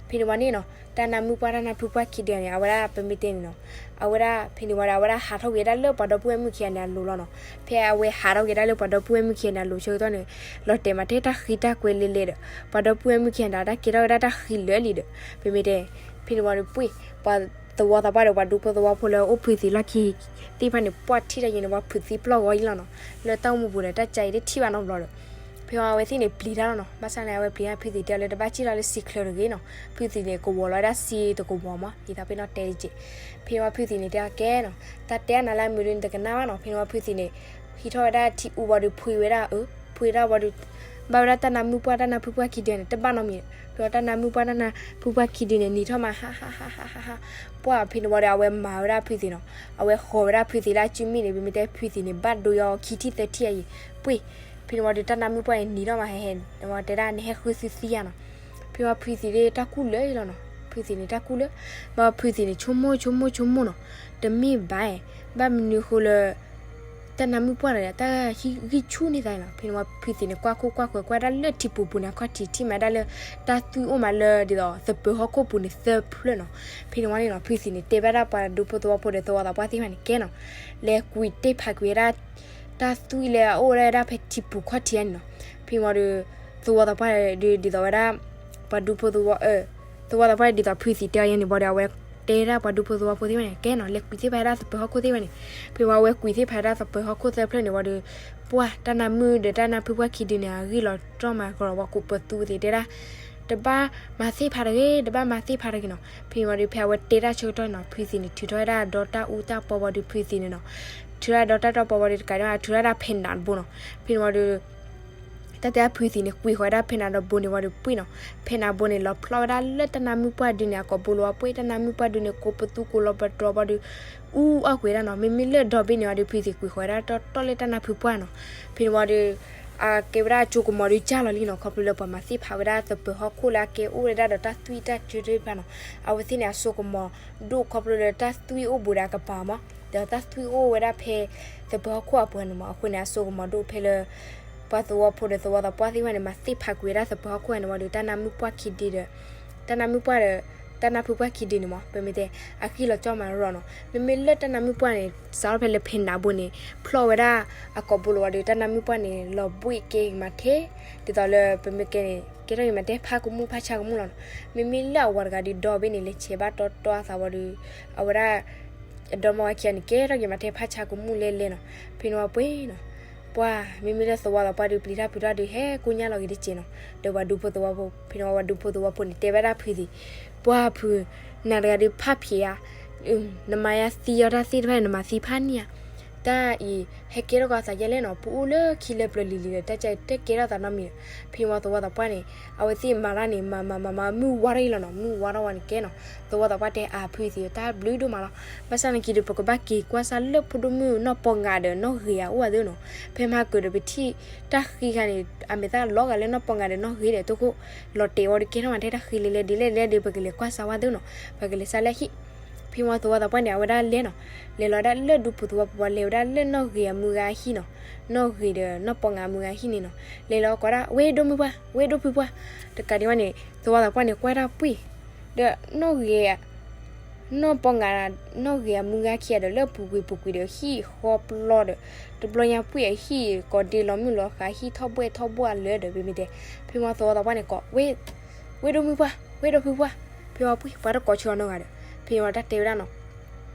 ဖဲန့ၣ်ဝံၤန့ၣ်နီၤ တၢ်နါမုၣ်ပှၢ်တၢ်နါဖုပှၢ်ခံဒုန့ၣ် အဝဲဒၣ်ပမ့ၢ်တဲန့ၣ်နီၤ, အဝဲဒၣ်ဖဲန့ၣ်ဝံၤဒီး အဝဲဒၣ်ဟးထီၣ်ကွံာ်ဝဲဒၣ်လၢပှၤဒီပုၢ်ဝဲၢ်မုၣ်ခံဂၤန့ၣ်အလိၤလီၤနီၤ. ဖဲအဝဲဟးထီၣ်ကွံာ်ဝဲဒၣ်လၢပှၤဒီပုၢ်ဝဲၢ်မုၣ်ခံဂၤန့ၣ်အလိၤဆၢကတီၢ်န့ၣ် လီၤတဲာ်မးထဲတၢ်ဃံတၢ်ကွဲလဲၤလဲၤဒီး ပှၤဒီပုၢ်ဝဲၢ်မုၣ်ခံဂၤန့ၣ် တၢ်ကဲထီၣ်ဝဲဒၣ်တၢ်ဃံလၢာ်လံဒီး ဖဲမ့ၢ်တဲ ဖဲန့ၣ်ဝံၤဒီး ပှ့ၢ် ပှၤသဝီသးပှၢ်ဒီး ပှၤဒူဖိသဝီဖိလၢအိၣ်ဖုသံးလီၢ်ခံသ့ၣ်တဖၣ်န့ၣ် ပှၢ်ထံၣ်တၢ်ယဲန့ၣ် ပှၤဖုးသံပျီၢ်ဂီၤအံၤလီၤနီၤ. လၢတၢ်အိၣ်မူပူၤဒီး တၢ်ကဲအံၤတထံၣ်ဘၣ်နီတဘျီဒီး ဖဲဝံၤအဝဲသ့ၣ်န့ၣ်ပျံၤတၢ်လီၤနီၤ. ဘၣ်ဆၣ်န့ၣ် အဝဲပျံၤတၢ်ဖုသံးတဲအီၤလၢ တဘၣ်စံၣ်လီၤလၢစံာ်ချၢတဂ့ၤနီၤ. ဖုသံးန့ၣ် ကဝီၤလီၤဝဲဒၣ်စံာ်တကဝီၤမး ဒ်သိးဖဲနီၣ်တဲတက့ၢ်. ဖဲဝံၤဖုသံးန့ၣ်တဲအီၤ ကဲနီၤ, တၢ်တဲအနၤလၢအမုာ်ဒုး နတကနၣ်ဘၣ်နီၤ. ဖဲန့ၣ်ဝံၤဖုသံးန့ၣ် ဟံးထီၣ်ဝဲဒၣ်ထံအူဝံၤဒီး ဖှံဝဲဒၣ်အၢ, ဖှံဝဲဒၣ်ဝံၤဒီး ဘၣ်ဝဲဒၣ်တၢ်နါမုၣ်ပှၢ်တၢ်နါဖုပှၢ်ခံဒုန့ၣ် တဘၣ်နီတမံၤ. ဖဲဝံၤတၢ်နါမုၣ်ပှၢ်တၢ်နါဖုပှၢ်ခံဒုန့ၣ် နံၤထီၣ်မး ဟါဟါဟါဟါဟါဟါ ပှၢ်ဖဲန့ၣ်ဝံၤဒီး အဝဲမၤဝဲဒၣ်ဖုသံးနီၤ. အဝဲဃီၤဝဲဒၣ်ဖုသံးလၢအစုမ့ၣ်န့ၣ် ပမ့ၢ်တဲဖုသံးန့ၣ် ဘၣ်ဒိယီၤခံထံၣ်သၢထံၣ်အံၤ ပှ့ၢ်. ဖဲန့ၣ်ဝံၤဒီး တၢ်နါမုၣ်ပှၢ်န့ၣ်နံၤထီၣ်မး ဟဲဟဲ ဝံၤတဲဒၣ် နဟဲဃုသုသံယါနီၤ. ဖဲဝံၤဖုသံးဒၣ်တၢ်ကူၣ်လၢာ်လီၤနီၤ. ဖုသံးန့ၣ်တၢ်ကူၣ်လၢာ်, ဘၣ်ဖုသံးန့ၣ် ဆိကမိၣ်ဆိကမိၣ်ဆိကမိၣ်နီၤ. တမ့ၢ်ဘၣ်, ဘၣ်မနုၤဃိလၢ တၢ်နါမုၣ်ပှၢ်ဒီး တၢ်ဟံးဂံၢ်ဆူၣ်န့ၢ်သးလီၤ. ဖဲန့ၣ်ဝံၤဖုသံးန့ၣ် ကွၢ်ခိၣ်ကွၢ်ဃၢၤ ကွၢ်ဒၣ်လၢထံပူၤပူၤန့ၣ် အခီၣ်ထံးထံၣ်မးဒၣ်လၢ တၢ်သွံၣ်အိၣ်မးလၢ ဒ်သိးသပၢၤဟီၣ်ခိၣ်ပူၤန့ၣ်သၢဖျၢၣ်နီၤ. ဖဲန့ၣ်ဝံၤန့ၣ်နီၤ ဖုသံးန့ၣ်တဲဘၣ်ဒၣ်ပှၤဒူဖိသဝီဖိဒီးသဝီသးပှၢ်သ့ၣ်တဖၣ်န့ၣ် ကဲနီၤ, လဲၤကွံာ်တ့ၢ်ဖးကွံာ်ဝဲဒၣ် တၢ်သွံၣ်လၢအအိၣ်ဝဲဒၣ်ဖဲထံပူၤခီၣ်ထံးန့ၣ်နီၤ. ဖဲန့ၣ်ဝံၤဒီး သဝီသးပှၢ်ဒီး ဒ်သိးဝဲဒၣ် ပှၤဒူဖိသဝီ သဝီသးပှၢ်ဒ်သိးဖုသံးတဲအီၤယဲန့ၣ်ဝံၤဒီး အဝဲတဲဒၣ်ပှၤဒူဖိသဝီဖိသ့ၣ်တဖၣ်န့ၣ် ကဲနီၤ လဲၤကွံာ်သ့ၣ်ဖးဒၣ်သပၢၤဟီၣ်ခိၣ်သ့ၣ်တဖၣ်န့ၣ်. ဖဲဝံၤအဝဲကွံာ်သ့ၣ်ဖးဒၣ်သပၢၤဟီၣ်ခိၣ်သၢဖျၢၣ်န့ၣ်ဝံၤဒီး ပှၢ်တၢ်နါမုၣ်ဒီးတၢ်နါဖုပှၢ်ခံဒုန့ၣ် အဂံၢ်လီၤတြီၢ်မးကရီၤဝဲ ကိးပသူသ့ၣ်တဲဒၣ် တဘၣ်မၤသ့ၣ်ဖးတဂ့ၤ, တဘၣ်မၤသ့ၣ်ဖးတဂ့ၤနီၤ. ဖဲဝံၤဒီး ဖဲအဝဲတဲဒၣ်ဆၢကတီၢ်နီၤ ဖုသံးန့ၣ် ထုးထီၣ်ဝဲဒၣ်ဒီတၢ်အူတၢ်ပီဝံၤဒီး ဖုသံးန့ၣ်နီၤ ထုးထီၣ်ဒီတၢ်အူတၢ်ပီဝံၤဒီး တကးဒံးဘၣ် ထုးထီၣ်ဒၣ်ဖဲနးတဘိနီၤ. ဖဲန့ၣ်ဝံၤဒီး တၢ်တဲဖုသံးန့ၣ် ကွံာ်ဃီဝဲဒၣ်ဖဲနးဒီးဘိန့ၣ်ဝံၤဒီး ပှ့ၢ်နီၤ, ဖဲနးဘိန့ၣ် လီၤဖျီၣ်ဝဲဒၣ်လၢတၢ်နါမုၣ်ပှၢ်ဒုန့ၣ် အကိာ်ဘိလီၤဝဲ ပှ့ၢ် တၢ်နါမုၣ်ပှၢ်ဒုန့ၣ် ကိးပသူကိးလီၤပတြီၤဝံၤဒီး အူအီၣ်ကွံာ်ဝဲဒၣ်နီၤ. မ့မ့ၢ်လၢဒီဘ့ၣ်န့ၣ်ဝံၤဒီး ဖုသံးကွံာ်ဃီဝဲဒၣ်တီတီၢ် လၢတၢ်နါဖုပှၢ်နီၤ. ဖဲန့ၣ်ဝံၤဒီး အကဲဝဲဒၣ်အစိကမီၤဒုးကၢ်လီၤလံနီၤ, ခီဖျိလၢပှၤမၤသ့ၣ်ဖးဝဲဒၣ်သပၢၤဟီၣ်ခိၣ်လၢအကဲအိၣ်ဝဲဒၣ်ဒီးတၢ်သွံၣ်တၢ်စၢတဖၣ်နီၤ. အဝဲသ့ၣ်န့ၣ် အစိကမီၤဒိၣ်ခီဖျိလၢတၢ်သွံၣ်အိၣ်ဘူးဒီးအကပၤမး, ဒီးတၢ်သွံၣ်အိၣ်ဝဲဒၣ်ဖဲသပၢၤဟီၣ်ခိၣ်အပူၤန့ၣ်မး. အဃိန့ၣ် အစိကမီၤဒိၣ်ဖဲလၢ ပှၤသဝီဖိဒီးသဝီသပှၢ်သ့ၣ်တဖၣ်န့ၣ် မၤသ့ၣ်ဖးကွံာ်ဝဲဒၣ်သပၢၤဟီၣ်ခိၣ်န့ၣ်ဝံၤဒီး တၢ်နါမုၣ်ပှၢ်ခံဒ့ဒီး တၢ်နါမုၣ်ပှၢ်ဒီး တၢ်နါဖုပှၢ်ခံဒ့န့ၣ်မး, ပမ့ၢ်တဲ အဂံၢ်လီၤကၠီမးရီၤနီၤ. မ့မ့ၢ်လၢတၢ်နါမုၣ်ပှၢ်န့ၣ် စးထီၣ်ဖဲလၢဖဲနးဘိန့ၣ် ဖျီၣ်ဝဲဒၣ်အကိာ်ဘိလီၤဝံၤဒီး တၢ်နါမုၣ်ပှၢ်န့ၣ် လီၤဘှံးကဲကမၤထဲ, ဒ်သိးလၢပမ့ၢ်ကဲန့ၣ် ကဲထီၣ်က့ၤမၤထဲဖးကမူၣ်ဖးဆါကမူၣ်လီၤနီၤ. မ့မ့ၢ်လၢအဝၤတဂၤဒုးဒီဘ့ၣ်န့ၣ် လဲၤဆဲးဘၣ်တီတီအသးဝံၤဒီး အဝဲဒၣ် အဒီမါဝၤခံဂၤန့ၣ် ကဲထီၣ်က့ၤမၤထဲဖးဆါကမူၣ်လဲလဲနီၤ. ဖဲန့ၣ်ဝံၤပှ့ၤနီၤ ပှၤ မ့မ့ၢ်လၢသဝီသပှၢ်ဒုးပျံၤတၢ်ဖုးတၢ်ဒုးဟဲကိညၢ်လီၤက့ၤတစဲးနီၤ. ဒီးပှၤဒူဖိသဝီဖိ ဖဲန့ၣ်ဝံၤပှၤဒူဖိသဝီဖိန့ၣ် တဲဝဲဒၣ်ဖုသံး, ပှၤဖု, နၤတဂၤဒုးဖးဖျဲးဧါ, နမၤယါသံအီၤတၢ်သ့ၣ်တဖၣ်န့ၣ် နမၤသံဖးန့ၢ်ဧါ. တၢ်အံၤ ဟဲကဲထီၣ်ကီးသးယဲလဲၣ်နီၤ, ပအိၣ်လၢခံလၢပျၢၤလံၤလံၤဒီး တၢ်ကဲတကဲထီၣ်သးနီတမံၤဒီး. ဖဲန့ၣ်ဝံၤသဝီသပှၢ်န့ၣ် အဝဲသ့ၣ်မၤတၢ်န့ၣ် မၤမၤမၤမၤ မုၢ်ဝါထီၣ်အံၤလီၤနီၤ, မုၢ်ဝါထီၣ်ဝံၤန့ၣ်ကဲနီၤ. သဝီသပှၢ်တဲအဖုသံး တၢ်ဘျုးဒိၣ်မးလီၤ. ဘၣ်ဆၣ်နာ်က့ဒီး ပကဘၣ်က့ၤကွၢ်စၢ်လၢဖိဒိၣ်မုၣ်နီၢ်ပီၢ်ငၤဒီးနီၢ်ဂ့ၤအအိၣ်အသးနီၤ. ဖဲမဟါကၢၤဒီးပထံၣ်တၢ်ဃံခါန့ၣ် အမဲာ်သၣ်လီၤဂာ်လၢနီၢ်ပီၢ်ငၤဒီးနီၢ်ဂ့ၤဒီး တိခိၣ်လီၤတဲာ်ဝံၤဒီး ကဲထီၣ်မၤထဲတၢ်ဃံလဲၤလဲၤဒ်လဲၣ်ဒ်လဲၣ်ဒီး ပကလဲၤကွၢ်စၢ်ဝဲသ့နီၤ, ပကလဲၤစၢ်လၢဟံၣ်. ဖဲန့ၣ်ဝံၤသဝီသပှၢ်န့ၣ် အဝဲဒၣ်လဲၤနီၤ, လဲၤလီၤဝဲဒၣ်လၢဒူဖိသဝီဖိ လဲၤဝဲဒၣ်လၢနီၢ်ဂ့ၤအမုၢ်ဂၤအဟံၣ်နီၤ, နီၢ်ဂ့ၤဒီးနီၢ်ပီၢ်ငၤအမုၢ်ဂၤအဟံၣ်န့ၣ်နီၤ. လဲၤလီၤကိးဒၣ် ဝ့ၢ်ဒိၣ်မုၣ်ပှၢ်, ဝ့ၢ်ဒိၣ်ဖုပှၢ်, တကးဒံးဘၣ်န့ၣ် သဝီသပှၢ်န့ၣ် ကွၢ်တၢ်ပှ့ၤ ဒီးနီၢ်ဂ့ၤ နီၢ်ပီၢ်ငၤ, နီၢ်ဂ့ၤအမုၢ်ဂၤခံဂၤဒီး လၢပူၤကွံာ်ပူၤကွံာ်ဒီး ဟံၣ်ဃီပျီဒီး တဘျီညါပှ့ၤအဟံၣ်ကိးဒ့လီၤမုၢ်လီၤဃး ဟံၣ်ထီၣ်ဘှဲၣ်ထီၣ်ဘှီၣ်အလၢာ်ဒီး ပမ့ၢ်တဲ, ဖဲန့ၣ်ဝံၤသဝီသပှၢ်န့ၣ်ကိး ဝ့ၢ်ဒိၣ်မုၣ်ပှၢ်, ဝ့ၢ်ဒိၣ်ဖုပှၢ်, ဖဲဝံၤပှ့ၤ ပှၤတကိးဆၢအီၤနီတဂၤဒီး ဖဲန့ၣ်ဝံၤတၢ်တဲဝဲဒၣ်နီၤ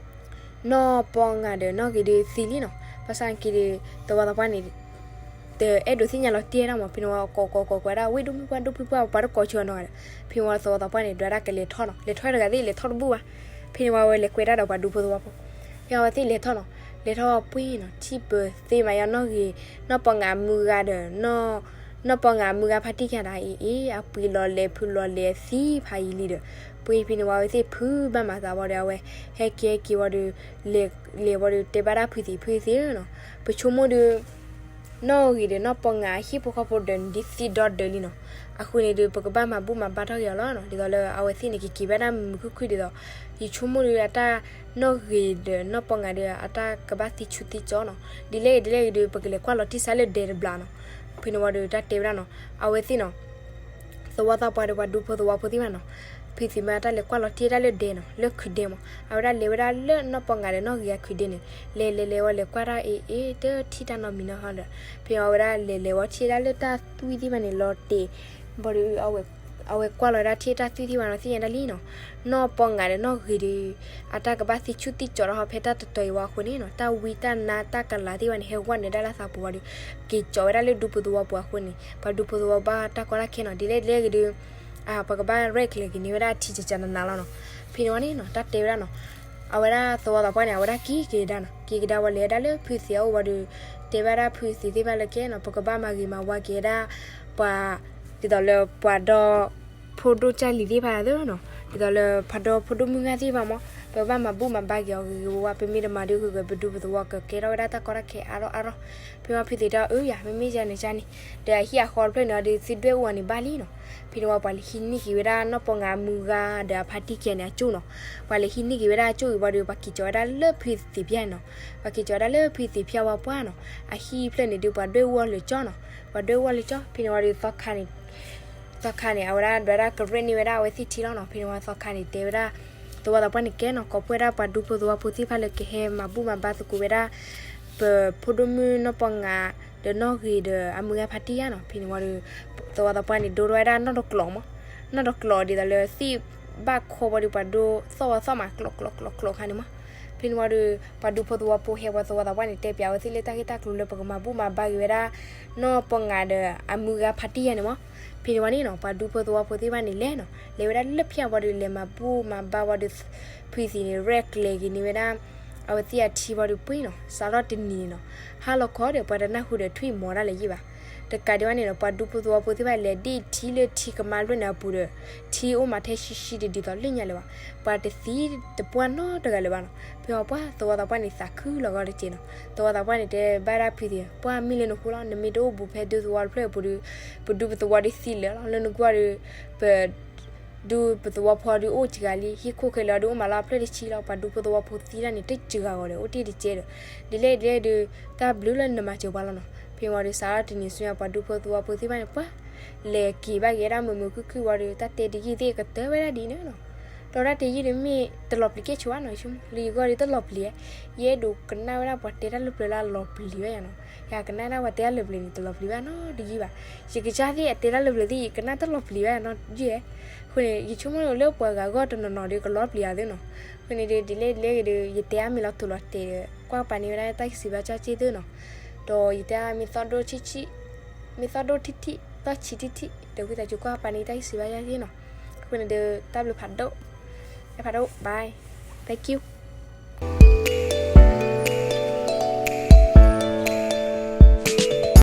နီၢ်ပီၢ်ငၤဒီးနီၢ်ဂ့ၤဒုးသံလံနီၤ. ဘၣ်ဆၣ်နာ်က့ဒီး သဝီသပှၢ်န့ၣ် တအဲၣ်ဒိးသ့ၣ်ညါလီၤတံၢ်ဝဲဒၣ်မး. ဖဲန့ၣ်ဝံၤကိးကိးကိးကွဲးဒၣ် ဝ့ၢ်ဒိၣ်မုၣ်ပှၢ် ဒိၣ်ဖုပှၢ် ပှၤတကိးဆၢအီၤနီတဂၤဒီး ဖဲန့ၣ်ဝံၤသဝီသပှၢ်န့ၣ် ဒွးဒၣ်ကလဲၤထီၣ်နီၤ, လဲၤထီၣ်တဂၤသ့ၣ် လဲၤထီၣ်တဘူၣ်ဘၣ်. ဖဲန့ၣ်ဝံၤဝဲလဲၤကွဲးတၢ်ဒီးပှၤဒူဖိသဝီဖိ, ဖဲအဝဲသ့ၣ်လဲၤထီၣ်နီၤ, လဲၤထီၣ်ပှ့ၤနီၤ ထံၣ်ပၢၤသ့မးယါနီၢ်ဂ့ၤ, နီၢ်ပီၢ်ငၤအမုၢ်ဂၤဒီး နီၢ်ပီၢ်ငၤအမုၢ်ဂၤဖါတံၢ်ခံဂၤဒၣ်အံၤအံၤ အပှ့ၤလီၤလဲၤဖုးလီၤလဲၤ အသံဖးယံာ်လံဒီး ပှ့ၤဖဲန့ၣ်ဝံၤအဝဲသ့ၣ်ဖုးဘၣ်မၤသးဝံၤဒီး အဝဲဟဲက့ၤဟဲက့ၤဝံၤဒီး လဲၤလဲၤဝံၤဒီး တဲဘၣ်ဒၣ်ဖုသံး ဖုသံးဧၢနီၤ, ပဆိကမိၣ်ဒီး နီၢ်ဂ့ၤဒီးနီၢ်ပီၢ်ငၤအဟံၣ်ဖိဃီဖိဒီးန့ၣ် ဒ်သံဒီဒၢးလံနီၤ. အဃိန့ၣ်ဒီး ပကဘၣ်မၤဘူၣ်မၤဘါထီၣ်က့ၤအီၤလီၤနီၤ. ဒ်သိးလၢအဝဲသ့ၣ်န့ၣ် ကက့ၤဘၣ်ဒၣ်မုာ်မုာ်ခုၣ်ခုၣ်ဒ်သိး ယဆိကမိၣ်ဒီးအတၢ် နီၢ်ဂ့ၤဒီးနီၢ်ပီၢ်ငၤဒီး အတၢ်ကဘၣ်သံဆူၣ်သံကၠီနီၤ.ဒ်လဲၣ်ဒ်လဲၣ်ဂ့ၤဒီး ပကလဲၤကွၢ်လီၤတံၢ်စၢ်လၢဒဲတဘျီနီၤ. ဖဲန့ၣ်ဝံၤဒီးတၢ်တဲဝဲဒၣ်နီၤ, အဝဲသ့ၣ်နီၤ သဝီသပှၢ်ဒီးပှၤဒူဖိသဝီဖိသ့ၣ်တဖၣ်နီၤ, ဖုသံးမ့ၢ်တၢ်လဲၤကွၢ်လီၤတံၢ်တၢ်လၢဒဲနီၤ, လၢခုးဒဲမး, အဝဲဒၣ်လဲၤဝဲဒၣ်လၢနီၢ်ပီၢ်ငၤဒီးနီၢ်ဂ့ၤအခုးဒဲန့ၣ်, လဲၤလဲၤလဲၤဝံၤလဲၤကွၢ်တၢ်အ့ၣ်အ့ၣ် တထံၣ်တၢ်နီတမံၤနီတခါဒီး ဖဲအဝဲဒၣ်လဲၤလဲၤဝံၤထံၣ်ဒၣ်လၢတၢ်သွံၣ်သ့ၣ်တဖၣ်န့ၣ် လီၤတဲာ်ဘၣ်ဒီး အဝဲကွၢ်လီၤဝဲဒၣ်ထံၣ်တၢ်သွံၣ်သ့ၣ်တဖၣ်နီၤ သ့ၣ်ညါဒၣ်လံနီၤ, နီၢ်ပီၢ်ငၤဒီးနီၢ်ဂ့ၤဒီး အတၢ်ကဘၣ်သံဆူၣ်သံကၠီထီၣ်ဖဲတၢ်တတီၤအံၤဝံၤအဃိန့ၣ်နီၤ, တၢ်ဝံတၢ်နါတၢ်ကလၤသ့ၣ်တဖၣ်န့ၣ် ဟဲဝဲနုာ်ဒၣ်လၢသးပူၤဝံၤဒီး က့ၤကၠီဝဲဒၣ်လၢဒူဖိသဝီပူၤအဃိန့ၣ် ပှၤဒူဖိသဝီဘၣ်တၢ်ကီတၢ်ခဲနီၤ. ဒ်လဲၣ်ဒ်လဲၣ်ဂ့ၤဒီး ပှၤကဘၣ်ရဲၣ်ကျဲၤက့ၤန့ၢ်ဝဲဒၣ်ထံကကနနၤလီၤနီၤ. ဖဲန့ၣ်ဝံၤန့ၣ်နီၤ တၢ်တဲဝဲဒၣ်နီၤ, အဝဲဒၣ်သဝီသပှၢ်န့ၣ် အဝဲဒၣ်က့ၤက့ၤကဒါနီၤ, က့ၤကဒါဝံၤလဲၤဒၣ်လၢဖုသံးအအိၣ်ဝံၤဒီး တဲဘၣ်ဒၣ်ဖုသံးသ့ၣ်တဖၣ်လၢကဲနီၤ, ပကဘၣ်မၤဂ့ၤမၤဝါက့ၤဝဲဒၣ် ပှၤ ဒ်သိးလၢပှၤဒီ ဖိဒိၣ်ကၢ်လံၤသ့ၣ်တဖၣ်သ့နီၤ, ဒ်သိးလၢပှၤဒီဖိဒိၣ်မုၢ်ဂၢ်သ့ၣ်တဖၣ်မး, ပကဘၣ်မၤဘူၣ်မၤဘါက့ၤအီၤဂ့ၤဂ့ၤဝါဝါ, ပမ့ၢ်တမၤဒ်ဂ့ၤဂ့ၤ ပဒူပသဝီကကဲထီၣ်ဝဲဒၣ်တၢ်ကီတၢ်ခဲအါထီၣ်အါထီၣ်. ဖဲန့ၣ်ဝံၤဖုသံးတဲအီၤ အၢယၤ မ့မ့ၢ်ယၤန့ၣ်ယၤန့ၣ်, ဒီးအဟံၣ်အဃီတဖျၢၣ်န့ၣ်ဒီး သုဒွဲၣ်အူအီၤန့ၣ်ဘၣ်လံနီၤ. ဖဲန့ၣ်ဝံၤပှၤလဲၤဟံးန့ၢ်က့ၤဝဲဒၣ် နီၢ်ပီၢ်ငါအမုၢ်ဂၤဒီးအဖါတံၢ်ခံဂၤန့ၣ် အကၠိၣ်နီၤ. ပှၤလဲၤဟံးန့ၢ်က့ၤဝဲဒၣ်အကၠိၣ်အံၤဝံၤဒီး ပှၤက့ၤကၠီၤဝဲဒၣ်လၢဖုသံးဖၠၣ်နီၤ. ပှၤက့ၤကၠီၤဝဲဒၣ်လၢဖုသံးဖၠၣ်ဝံၤပှၢ်နီၤ, အဟံၣ်ဖျၢၣ်န့ၣ်ဒုးပှၤဒွဲၣ်အူအီၤလၢကၠိၣ်နီၤ. ပှၤဒွဲၣ်အူအီၤလၢကၠိၣ်, ဖဲန့ၣ်ဝံၤဒီး သီခါန့ၣ် သီခါန့ၣ် အဝဲဒၣ်ဒွးဒၣ်ကရဲၣ်န့ၢ်ဝဲဒၣ်အဝဲသ့ၣ်ထံလီၤနီၤ. ဖဲန့ၣ်ဝံၤသီခါန့ၣ် တဲဝဲဒၣ် သဝီသပှၢ်န့ၣ်ကဲနီၤ, ကိးဖှိၣ်ဝဲဒၣ်ပှၤဒူဖိသဝီဖိသ့ၣ်တဖၣ်လၢကဟဲမၤဘူၣ်မၤဘါသကိးဝဲဒၣ် ပဖိဒိၣ်မုၣ်နီၢ်ပီၢ်ငါ ဒီးနီၢ်ဂ့ၤဒီးအမုၢ်ဂၤဖါတံၢ်ယါနီၤ. ဖဲန့ၣ်ဝံၤဒီး သဝီသပှၢ်န့ၣ် ဒိထီၣ်ဝဲဒၣ်နီၣ်တကျိာ်မး, နီၣ်တကျိာ်ဒ်သိးလၢသ့ၣ်ဘၣ်ခီဘၣ်ဒီး ပှၤဒိသီၣ်ဝဲသီၣ်မး ကျိာ်ကျိာ်ကျိာ်ကျိာ်ခါန့ၣ်မး. ဖဲန့ၣ်ဝံၤဒီး ပှၤဒူဖိသဝီဖိဟဲပှၤသဝီသပှၢ်န့ၣ် တဲပၠးအဝဲသ့ၣ်လၢတၢ်ဂ့ၢ်တၢ်ကျိၤလၢပကမၤဘူၣ်မၤဘါက့ၤဝဲဒၣ် နီၢ်ပီၢ်ငါဒီးအမုၢ်ဂၤဖါတံၢ်ယါန့ၣ်မး. ဖဲန့ၣ်ဝံၤန့ၣ်နီၤ ပှၤဒူဖိသဝီဖိသ့ၣ်တဖၣ်န့ၣ်လဲၤနီၤ, လဲၤဝဲဒၣ်လၢဖၠၣ်ဝံၤဒီး လဲၤမၤဘူၣ်မၤဘါဝံၤဒီး ဖုသံးန့ၣ် ရဲၣ်ကျဲၤက့ၤန့ၢ်ဝဲဒၣ် အဝဲသ့ၣ်အထံဘီဒီးပှ့ၤနီၤ, စးထီၣ်တနံၤန့ၣ်နီၤ, ဟါလီၤခီဒီး ပှၤတနၢ်ဟူဒီးထွံၣ်မီၤဒၣ်လဲာ်ယံၢ်ဘၣ်. တကးဒံးဘၣ်န့ၣ်နီၤ, ပှၤဒူဖိသဝီဖိသ့ၣ်တဖၣ်လဲၤဒ်ထံလၢထံကမါဖျၢၣ်န့ၣ်အပူၤဒီး ထံအိၣ်မးထဲဆံဆံတဒ်သိးလၢညါလၢၤဘၣ်. ပှၤတသံတပှၢ်နီတဂၤလၢၤဘၣ်နီၤ. ဖဲအီၤပှၢ်သဝီသးပှၢ်န့ၣ်သးခုလီၤဂီၤတက့ၢ်နီၤ. သဝီသးပှၢ်န့ၣ်တဲဘၣ်ဒၣ်ဖုသံး, ပှၢ်မ့ၢ်လၢနဃိလီၤ, နမ့ၢ်တအိၣ်ဘူးဖဲဒူသဝီတဖျၢၣ်အပူၤဒီး ပဒူပသဝီဒုးသံလၢာ်လီၤ. လၢနကွၢ်ဒီး ပ ဒူပသဝီဖိဒုးအိၣ်စှၤဂၤလံ, ဟံၣ်ခိၣ်ခဲလၢာ်ဒုးအိၣ်မးလီၤအဖျၢၣ်တဆံလီၤ. ပှၤဒူဖိသဝီဖိသံတၢ်န့ၣ် တစှၤဂၤဒီး အိၣ်တ့ၢ်တကဲဒီး ဒ်လဲၣ်ဒ်လဲၣ်ဒီး တၢ်ဘျုးလၢနမၤစၢၤပှၤလီၤနီၤ. ဖဲမီၤဒီး စးထီၣ်တနံၤဆူညါ ပှၤဒူဖိသဝီဖိသ့ၣ်တဖၣ်န့ၣ် ပှၤလဲၤက့ၤဘၣ်က့ၤဝဲဒၣ်မုာ်မုာ်ခုၣ်ခုၣ်ဝံၤဒီး တၢ်တဲတယုၢ်သ့ၣ်ကတၢၢ်ဝဲဒၣ်ဒ်န့ၣ်နီၤ. ဒီးတၢ်တဲယုၢ်ဒီးမ့ၢ်တလီၤပျံၤကဲဆိဘၣ်နီၤ, ယဆိကမိၣ် လၢယဂီၢ်ဒီးတလီၤပျံၤဧါ. ယအဲၣ်ဒိးကနၣ်ဝဲဒၣ်ပှၤတဲတၢ်လၢပျၢၤလၢအလီၤပျံၤဝဲယါနီၤ. ယကနၣ်ဒၣ်ပှၤတဲတၢ်လၢပျၢၤန့ၣ် တလီၤပျံၤဘၣ်နီတယုၢ်ဘၣ်. ယကစၢ်သ့ၣ်အတဲတၢ်လၢပျၢၤသ့ၣ် ယကနၣ်တလီၤပျံၤဘၣ်နီတယုၢ်ဧါ. အဃိန့ၣ် ယဆိကမိၣ်လၢပှၤဂၤဂီၢ်တနီၤနီၤဒီးကလီၤပျံၤအီၤသ့နီၤ. အဃိန့ၣ်ဒီး ဒ်လဲၣ်ဒ်လဲၣ်ဂ့ၤဒီး ယတဲအါမံၤလီၤထူလီၤတဲာ်ဒီး ကွၢ်ပာ်န့ၢ်ဝဲဒၣ်တၢ်ဂံၢ်စံးဘါစၢ်က့သ့နီၤ. ဒီးယတဲမ့ၢ်သီၣ်ဒိၣ်ထံၣ်ထံၣ်, မ့ၢ်သီၣ်ဒိၣ်ထံၣ်ထံၣ် သီၣ်ဆံးထံၣ်ထံၣ် ဒီးဝံသးစူၤကွၢ်ပာ်န့ၢ်တၢ်ဂံၢ်စံးဘါစၢ်က့နီၤ. အဃိန့ၣ်ဒီး တၢ်ဘျုးဖးဒိၣ်, ဖးဒိၣ် bye, thank you.